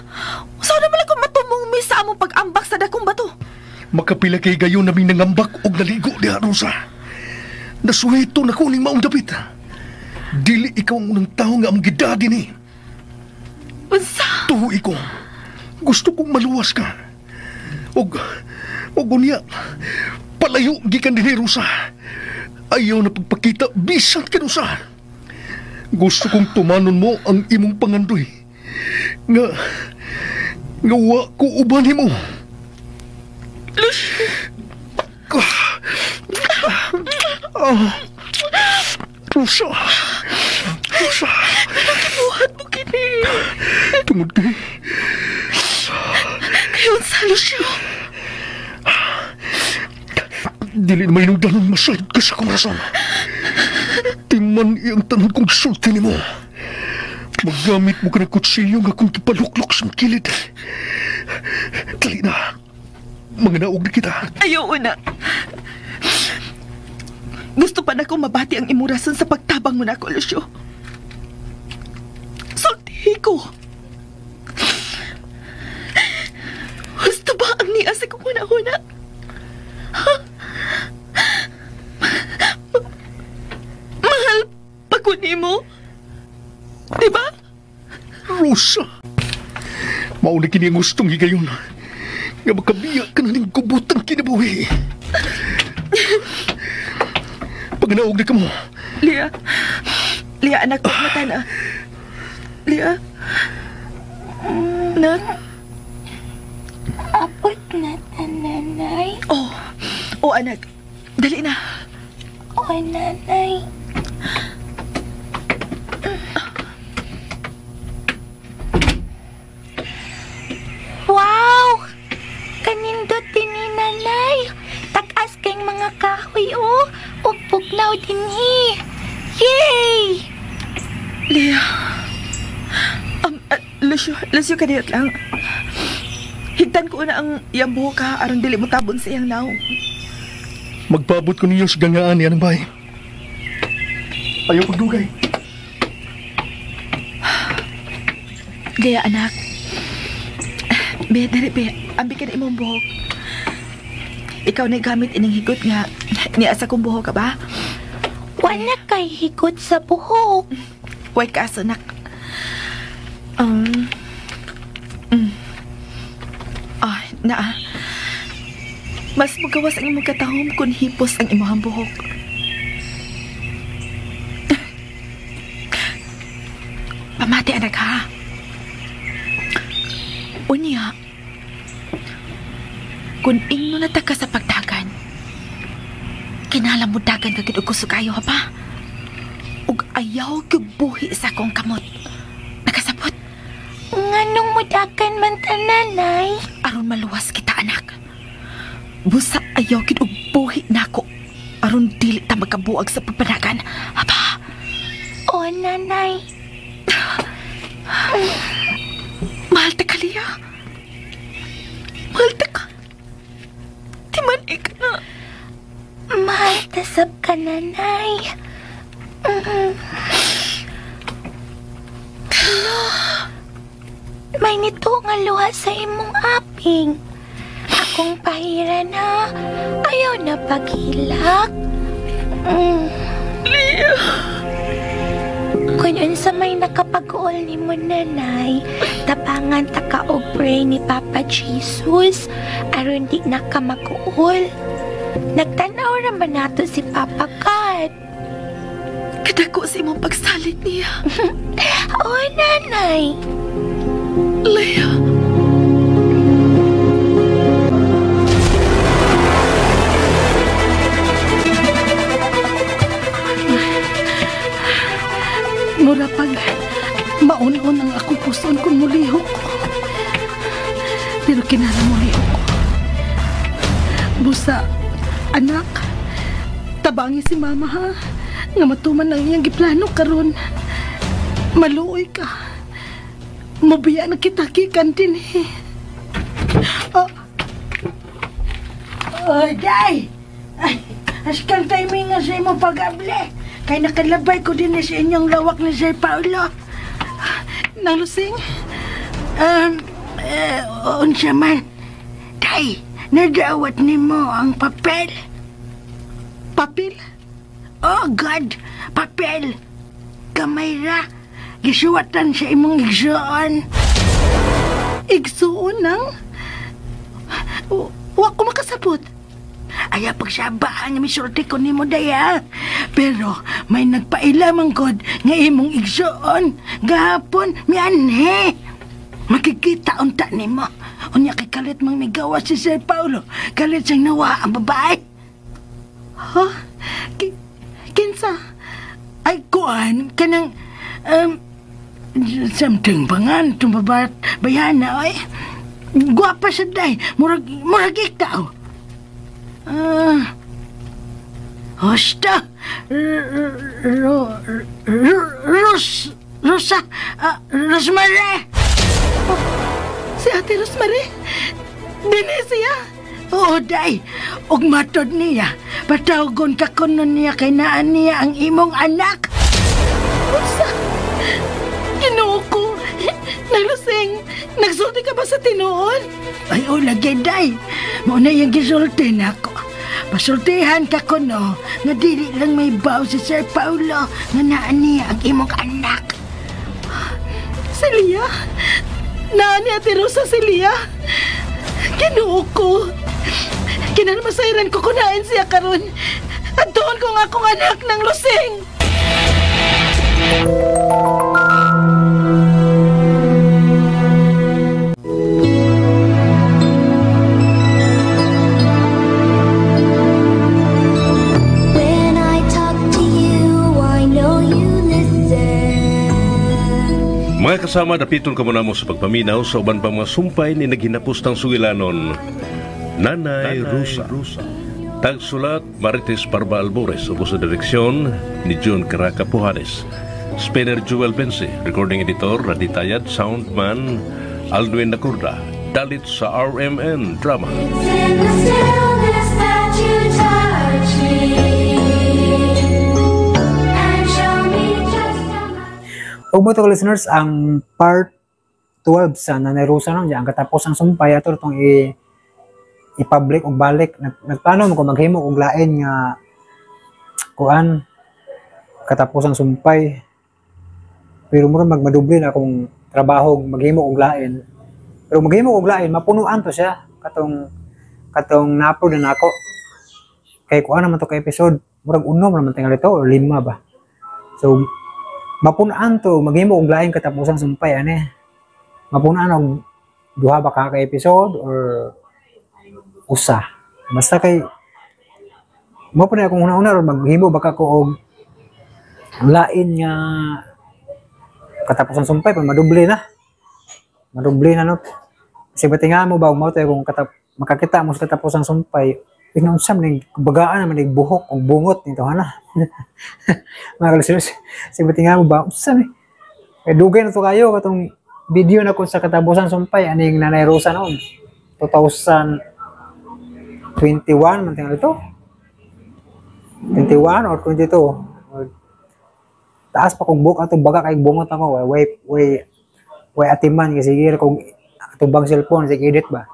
Saan naman kung matumong mi sa among pag-ambak sa dakong bato? Makapila kay gayon naming nangambak og naligo diha, Rosa. Nasuhito na ko ning maong dapit. Dili ikaw ang unang tao nga among gidadi ni. Unsa? Tuhi ko. Gusto kong maluwas ka. Og unya, palayo gikan dinhi, Rosa. Ayaw na pagpakita bisan kanusa. Gusto kong tumanon mo ang imong pangandoy. Nga wa ko uban nimo. Rosa. Rosa. Nakibuhat mo kini. Tungod kay Kayon sa Lucio. Dili na mainugdanon masayod ka sa kong rason. Timan iyang tanan kong sulti nimo. Maggamit mo ka ng kutsilyo nga kung kipaluklok sa kilid. Dali na. Mga naog na kita. Ayaw na. Gusto pa na ko mabati ang imong rason sa pagtabang mo na ako, Lucio. Sultihi ko. Gusto ba ang niya sa kong huna-huna? Ha? Mahal pa ko nimo. Diba? Rosa! Mauna kini ang gustong higayon. Nga makabiya ka na ning kubutang kinabuhi. Pagnaog na ka mo. Lia. Lia, anak, mata na. Lia. Nak. Abot na ta, nanay. Oh. Oh, anak. Dali na. Oh, nanay. Wow! Kanindot din ni nanay. Tag-as kayong mga kahoy, oh. Ug bugnaw dinhi. Yay! Lia. Lucio, Lucio, kadiyot lang. Higtan ko na ang iyang buhok ha, aron dili mo tabon sa iyang naong. Magpaabot ko ninyo sa gangaan niya ng bahay. Ayaw pagdugay. Lia, anak. Be, dali, be. Ambi ka na imong buhok. Ikaw na gamit ining higot nga. Niya sa kong buhok ka ba? Wala kay higot sa buhok. Way kaso, nak. Ah, naa. Mas magawas ang imong katahom kung hipos ang imong buhok. Pamati, anak, ha? Unya, kung ingno na ta ka sa pagdagan, kinahanglan mo dagan ka gid og kusog kayo, ha pa? Ug ayaw gyud buhi sa akong kamot. Nakasabot? Nganong mudagan man ta, nanay? Aron maluwas kita, anak. Busa ayaw gid og buhi nako. Aron dili ta magkabuag sa pagpanagan, ha pa? O, nanay. Mahal ta ka, Lia. Mahal ta ka. Di man ika na. Mahal ta sab ka, nanay. Hello. May nito nga luha sa imong aping. Akong pahira na. Ayaw na paghilak. Lia. Kung unsa may nakapag-uol ni mo, nanay, tabangan ta ka og pray ni Papa Jesus aron di na ka mag-uol. Nagtanaw ra man nato si Papa God. Kadako sa imong pagsalig niya. Oh, nanay. Leah. Mura pag maun-un ang akong puson kung mulihok ko. Pero kinahanglan mulihok ko. Busa, anak, tabangi si mama ha. Nga matuman ang iyang giplano karon. Maluoy ka. Mabiya na kita gikan din eh. Oh. Oh, day! Ay, askang timing nga sa imong pag-able. Kay nakalabay ko din sa inyong lawak ni Sir Paolo. Nang lusing? Unsa man. Day, nadawat nimo ang papel. Papel? Oh God, papel. Kamay ra. Gisuwatan sa imong igsuon. Igsuon nang? Wa ko makasabot. Ayaw pagsabaan nga misulti ko nimo daya. Pero may nagpailamang god nga imong igsuon. Gahapon mianhe. Makikita unta nimo. Unya kay kalit mang migawa si Sir Paolo. Kalit siyang nawa ang babae. Ha? Kinsa? Ay kuan kanang something pa nga itong babae bayana ay. Gwapa sa day. Murag ikaw. Hosta. Rosa. Rosemary. Oh, si Ate Rosemary. Dini siya. Oo, day. Ug matod niya, patawgon ka kuno niya kay naa niya ang imong anak. Unsa? Ginoo ko. Naglusing, nagsulti ka ba sa tinuod? Ay, o lagi, day. Mao na yung gisulti nako. Pasultihan ka kuno nga dili lang may baw si Sir Paulo nga naa niya ang imong anak. Si Lia? Naa niya Ate Rosa si Lia? Ginoo ko. Kinalmasayran ko kunain siya karon. At doon ko nga akong anak ng lusing. When I talk to you, I know you listen. Mga kasama, dapiton ka muna mo sa pagpaminaw sa uban pang mga sumpay ni naghinapos ng sugilanon, Nanay Rosa. Tagsulat, Marites Parba Albores, ubos sa direksyon ni June Caraca Pujares. Spinner Jewel Bense, recording editor, Raditayad, soundman, Aldwin Nakurda, dalit sa RMN Drama. It's in the stillness that you touch me and show me just how Ug mo to listeners, ang part 12 sa Nanay Rosa no, ang katapos ang sumpay ato itong i-public og balik. Nagplano mo ko maghimo og lain nga kuan katapos ang sumpay. Pero mura magmadoble na akong trabaho maghimo og lain. Pero maghimo og lain mapunuan to siya katong na-upload na nako. Kay kuan naman to ka episode, murag unom naman tingali to or 5 ba. So mapunuan to maghimo og lain katapusan sumpay ani. Mapunuan og duha ba ka episode or usa. Basta kay mo pa na akong una-una ron maghimo baka ko og lain nga katapusan sumpay pa madoble na. Madoble na no. Kasi batinga mo ba og mao tayo kung makakita mo sa katapusan sumpay, inunsam ning bagaan naman ning buhok og bungot nito hana. Mga listeners, kasi batinga mo ba unsa ni? Kay dugay na to kayo katong video na ko sa katapusan sumpay aning Nanay Rosa noon. 2021 man tingali to. 21 or 22. Taas pa kong buhok atong baga kay bungot ako, way atiman kasi sige kung atong cellphone sige edit ba.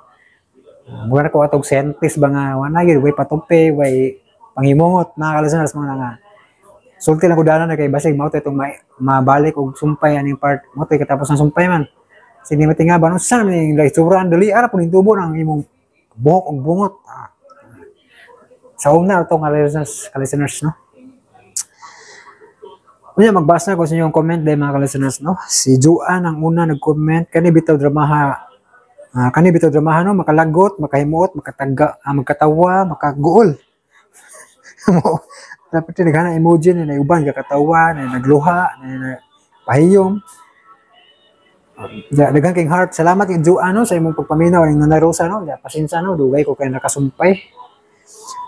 Mura ko atong scientist ba nga wala gyud way patupi, way pangimungot mga ka-listeners mga nga. Sulti lang ko dana na kay basig mao to itong mabalik og sumpay aning part mo to katapos ng sumpay man. Sige matinga ba no sa ning itsura ang dali ara pud tubo nang imong buhok og bungot. Sa una atong ka-listeners no. Unya magbasa ko sa inyong comment dahil mga ka-listeners no. Si Juan ang una nag-comment kani bitaw dramaha. Kani bitaw dramaha no, makalagot, makahimuot, makataga, magkatawa, makaguol. Dapat nagana emoji na uban kakatawa, na nagluha, na pahiyom. Ya, daghan king heart. Salamat kay Juan no sa imong pagpaminaw ning Nanay Rosa no. Ya, pasensya no, dugay ko kay nakasumpay.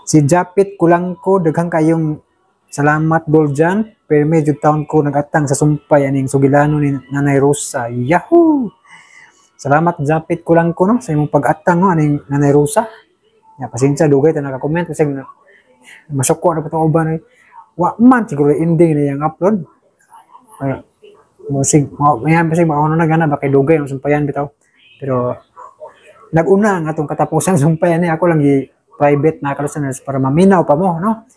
Si Japit Kulangko, daghan kayong salamat Doljan. Pero medyo taon ko nagatang sa sumpay aning sugilano ni Nanay Rosa. Yahoo! Salamat Japit Kulangko no sa imong pag-atang no aning Nanay Rosa. Ya, pasensya dugay ta naka-comment kasi masuko na pa tong uban eh. Wa man siguro ending na yang upload. Musig mayan basig makauna na gana ba kay dugay ang sumpayan bitaw. Pero nag-una ang atong katapusan sumpayan ni ako lang gi private na ka-listeners para maminaw pa mo no.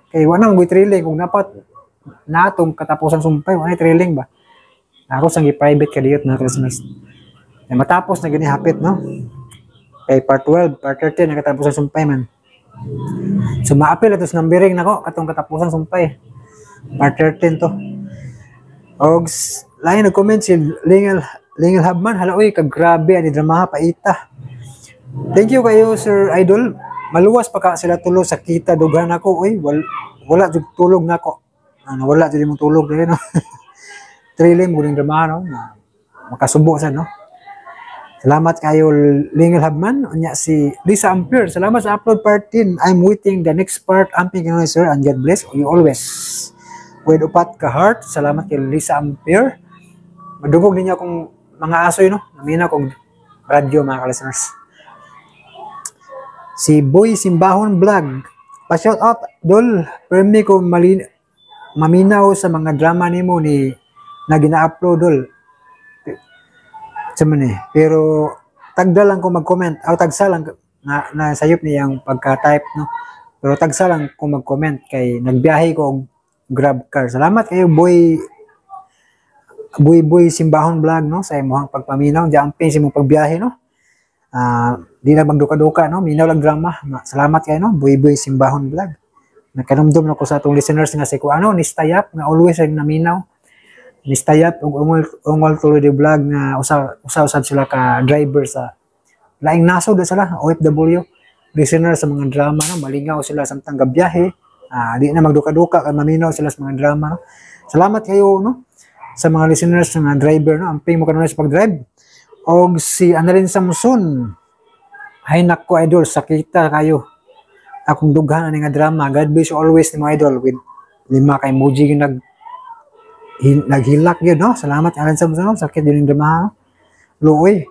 Kay wa na mo thrilling kung dapat na atong katapusan sumpay wa na thrilling ba. Ako sang gi-private kadiyot na ka-listeners. Ya, matapos na gini hapit no. Kay part 12, part 13 na katapusan sumpay man. So maapil ato sa numbering nako katong katapusan sumpay. Part 13 to. Og lain nag-comment si Lingel Habman, hala oy kag grabe ani dramaha paita. Thank you kayo Sir Idol. Maluwas pa ka sila tulo sa kita dughan ako oy, wala jud tulog nako. Ano wala jud imong tulog dili no. Thrilling mo ning dramaha no. Makasubo sa no. Salamat kayo Lingel Habman, unya si Lisa Ampere. Salamat sa upload part 10. I'm waiting the next part. Amping kino sir and God bless you always. With upat ka heart. Salamat kay Lisa Ampere. Madungog ninyo akong mga asoy no. Namina kong radyo mga ka-listeners. Si Boy Simbahon Vlog. Pa-shout out, Dol. Permi ko maminaw sa mga drama nimo ni na gina-upload, Dol. Sa man eh. Pero tagda lang ko mag-comment. Aw, tagsa lang na, na sayop niyang pagka-type, no. Pero tagsa lang ko mag-comment kay nagbiyahe ko og Grab car. Salamat kayo, Boy Boy Boy Simbahon Vlog, no, sa imong pagpaminaw jumping sa imong pagbiyahe, no. Di na magduka-duka, no, minaw lang drama. Salamat kayo, no, Boy Boy Simbahon Vlog. Nakanomdom na ko sa atong listeners nga si ko ano ni Stayap nga always ay naminaw. Ni Stayap ug ungol ungol tuloy di vlog nga usa usa usab sila ka driver sa laing nasod sila OFW listener sa mga drama, no, malingaw sila samtang gabiyahe. Di na magduka-duka kay maminaw sila sa mga drama, no. Salamat kayo, no, sa mga listeners nga driver, no, amping mo kanunay sa pag-drive. Og si Annalyn Samson, ay nako idol, sakita kayo akong dughan ani nga drama. God bless you always ni mga idol, with lima ka emoji yung naghilak yun, no. Salamat, Annalyn Samson, no? Sakit yun yung drama, no? Luoy.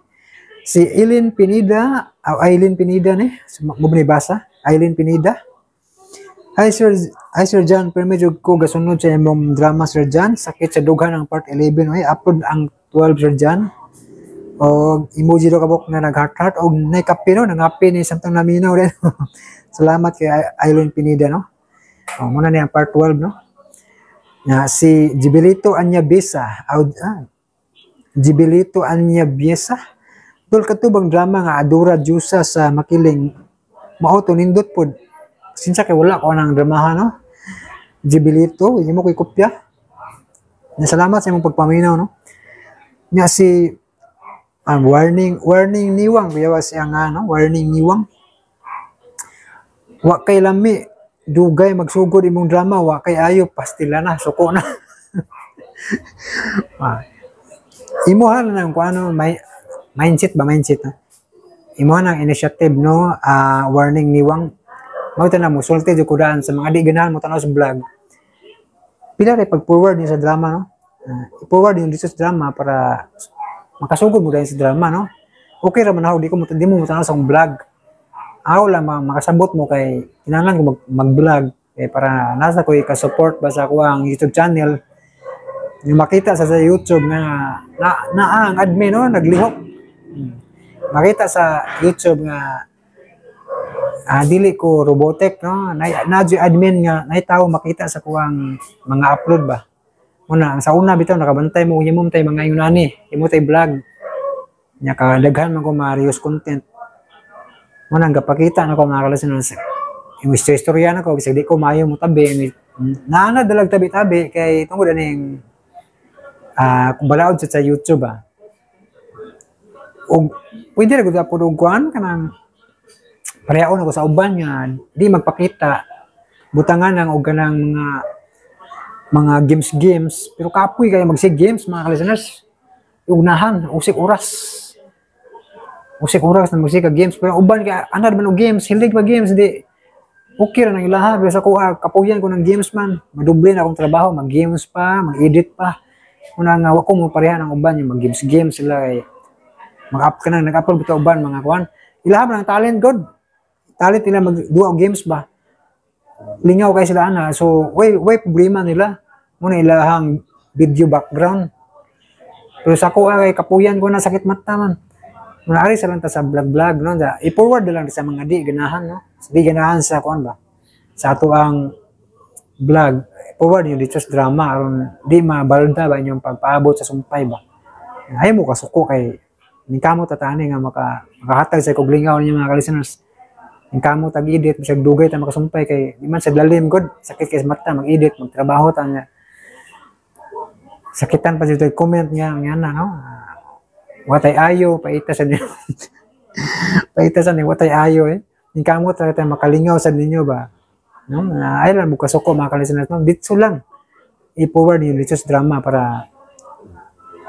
Si Eileen Pinida, oh, Eileen Pinida ni, mo ba ni basa? Eileen Pinida. Hi Sir, hi Sir John, pero medyo ko gasunod sa imong drama, Sir John. Sakit sa dughan ang part 11 oy. Upload ang 12, Sir John. Og emoji daw kabok nga nag heart heart og naikape, no, nangape ni samtang naminaw din. Salamat kay Eileen Pinida, no. Oh, muna niya ang part 12, no. Na si Jibilito Anya Bisa, Jibilito Anya Biesa. Dol, katubang drama nga Adora Jusa sa Makiling mao to, nindot pod. Sinsa kay wala ko nang dramahan, no. Jibilito, hindi mo ko'y kopya. Na salamat sa imong pagpaminaw, no. Nya si warning warning niwang kuya siya nga, no, warning niwang. Wa kay lami, dugay magsugod imong drama, wa kay ayo, pastila na, suko na. Imuha na nang kung ano, may mindset ba, mindset, no? Imuha nang initiative, no, warning niwang. Mao na mo sulti jud ko daan sa mga di ganahan mo tanaw sa vlog. Pila ray pag-forward niyo sa drama, no? I-forward niyo dito sa drama para makasugod mo dahil sa drama, no? Okay ra man ako, di mo tanaw sa akong vlog. Ako lang makasabot mo kay kinahanglan ko mag-vlog eh, para nasa ko ka-support ba sa ako ang YouTube channel. Yung makita sa YouTube nga na, na ang admin, no, naglihok. Makita sa YouTube nga dili ko robotic, no, na, na admin nga nay tao makita sa kuang mga upload ba. Una, ang sa una bitaw nakabantay mo imo tay mga yunani, imo tay vlog. Nya kadaghan man ko ma-reuse content. Muna ang gapakita na ko mga ka-listeners. Yung istorya na ko bisag di ko maayo mo tabi, naana dalag tabi-tabi kay tungod aning kung balaod sa YouTube ba. Og pwede ra gud upload og kuan kanang parehaon ako sa uban nga di magpakita, butangan ang og kanang mga games games, pero kapoy kayo magsi games mga ka-listeners. Ugnahan usik oras, usik oras na magsi ka games, pero uban kay anad man og games, hilig pa games, di okay ra nang ilaha. Pero sa kuha kapuyan ko ng games man, madoble na akong trabaho, mag games pa, mag-edit pa. Una nga wa ko mo pareha ng uban yung mag games games sila kay mag-up ka na nag-upload bitaw uban mga kuan, ilaha man ang talent god, talent nila magduwa og games ba, lingaw kay sila ana, so way way problema nila muna ilahang video background. Pero sa kuha kay kapuyan ko na, sakit mata man. Muna ari sa lang ta sa vlog vlog, no, da i-forward na lang sa mga di ganahan, no, di ganahan sa kuan ba sa ato ang vlog, forward yung dito sa drama aron di mabalda ba inyong pagpaabot sa sumpay ba. Ay mo kasuko kay ningkamot tatani nga makahatag sa kog lingaw ninyo mga ka-listeners. Ningkamot tag edit bisag dugay ta makasumpay kay di man sa lalim god, sakit kay sa mata mag-edit, magtrabaho ta nga sakitan pa dito comment niya nga na, no. Watay ayo paita sa ninyo, paita sa ninyo watay ayo eh. Ningkamot ra ta makalingaw sa ninyo ba, no. Ay lang mo kasuko mga ka-listeners, no, ditso lang i-forward yung dito sa drama para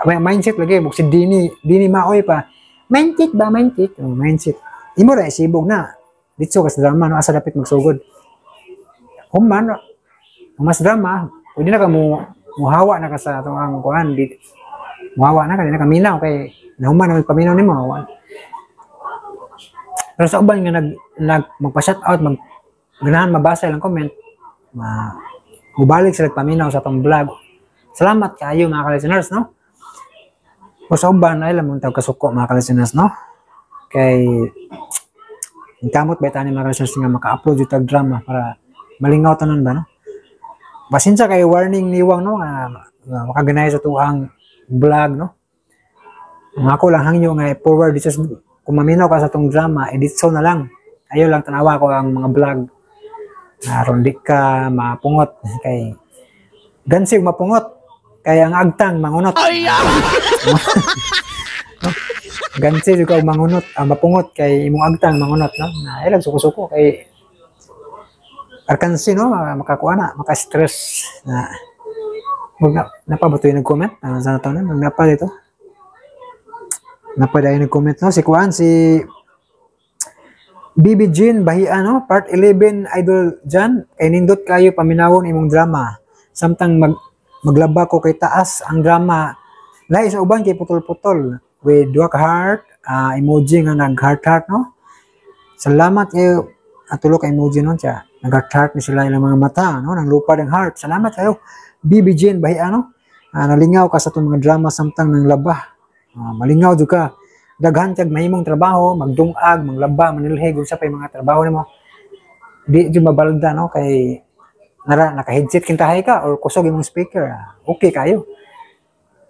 may mindset lagi buk si Dini Dini maoy pa mindset ba, mindset, oh, mindset imo ra isibog na ditso ka sa drama, no, asa dapit magsugod. Human humas drama, pwede na ka mo muhawa na ka sa atong ang kuan, di muhawa na ka, di na ka minaw kay nahuman na paminaw nimo. Pero sa uban nga nag, nag magpa-shoutout, mag ganahan mabasa ilang comment, ma mubalik sila paminaw sa atong vlog. Salamat kaayo, mga ka-listeners, no? O sa uban ay lamang tawag kasuko, mga ka-listeners, no? Kay kamot ba tani, mga ka-listeners, nga maka-upload yung tag drama para malingaw tanan ba, no? Pasensya kay warning niwang, no, nga nga makaganay sa tuang vlog, no? Ang ako lang hangyo nga i-forward dito kung maminaw ka sa tong drama, edit so na lang. Ayaw lang tanawa ko ang mga vlog na aron di ka mapungot kay gansig mapungot kay ang agtang mangunot. Ay! Gansi jud ka og mangunot, ah, mapungot kay imong agtang mangunot, no? Na ilang suko-suko kay arkansi, no, makakuha na, maka-stress na. Wag na napa ba to yung nag-comment? Ah, sana to na napa dito. Napa dahil nag-comment, no, si Kuan, si BB Jean Bahia, no, part 11, Idol Jan, kay nindot kayo paminawon imong drama samtang maglaba ko kay taas ang drama, lahi sa uban kay putol-putol, with duha ka heart, ah, emoji nga nag heart heart, no? Salamat kayo at tulo ka emoji nun siya, nag heart heart ni sila ilang mga mata, no, nang lupad ang heart. Salamat kayo, BB Jean Bahia, no? Ah, nalingaw ka sa itong mga drama samtang nang laba. Ah, malingaw jud ka, daghan kag mahimong trabaho, magdungag, maglaba, manilhig, unsa pa yung mga trabaho nimo, di jud mabalda, no, kay nara naka-headset kintahay ka or kusog imong speaker. Ah, okay kayo.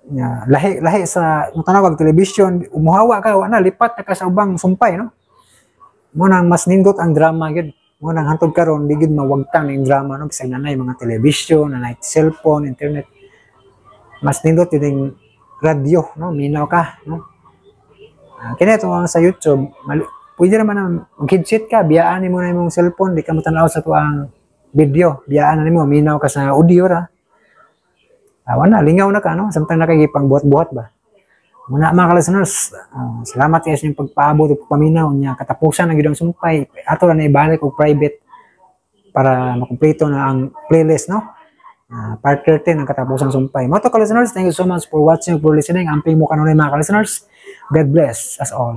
Ya, lahi lahi sa mutanaw og television, umuhawa ka, wa na lipat na ka sa ubang sumpay, no? Mo nang mas nindot ang drama gyud. Mo nang hantod karon di gyud mawagtang ning drama, no, bisag nanay mga television, nanay cellphone, internet. Mas nindot yun yung radyo, no? Minaw ka, no? Ah, kini ito ang sa YouTube, pwede naman na mag-headset ka, biyaan nimo na imong cellphone, di ka motanaw sa tuang video, biyaan na nimo, minaw ka sa audio ra. Ah, wala, lingaw na ka, no? Samtang nakagipang buhat-buhat ba. Muna, mga ka-listeners, ah, salamat kayo sa inyong pagpaabot o pagpaminaw niya. Katapusan ng gidong sumpay, ato na ibalik og private para makumpleto na ang playlist, no? Ah, part 13 ang katapusang sumpay. Mga ka-listeners, thank you so much for watching, for listening. Amping mo kanunay, mga ka-listeners. God bless us all.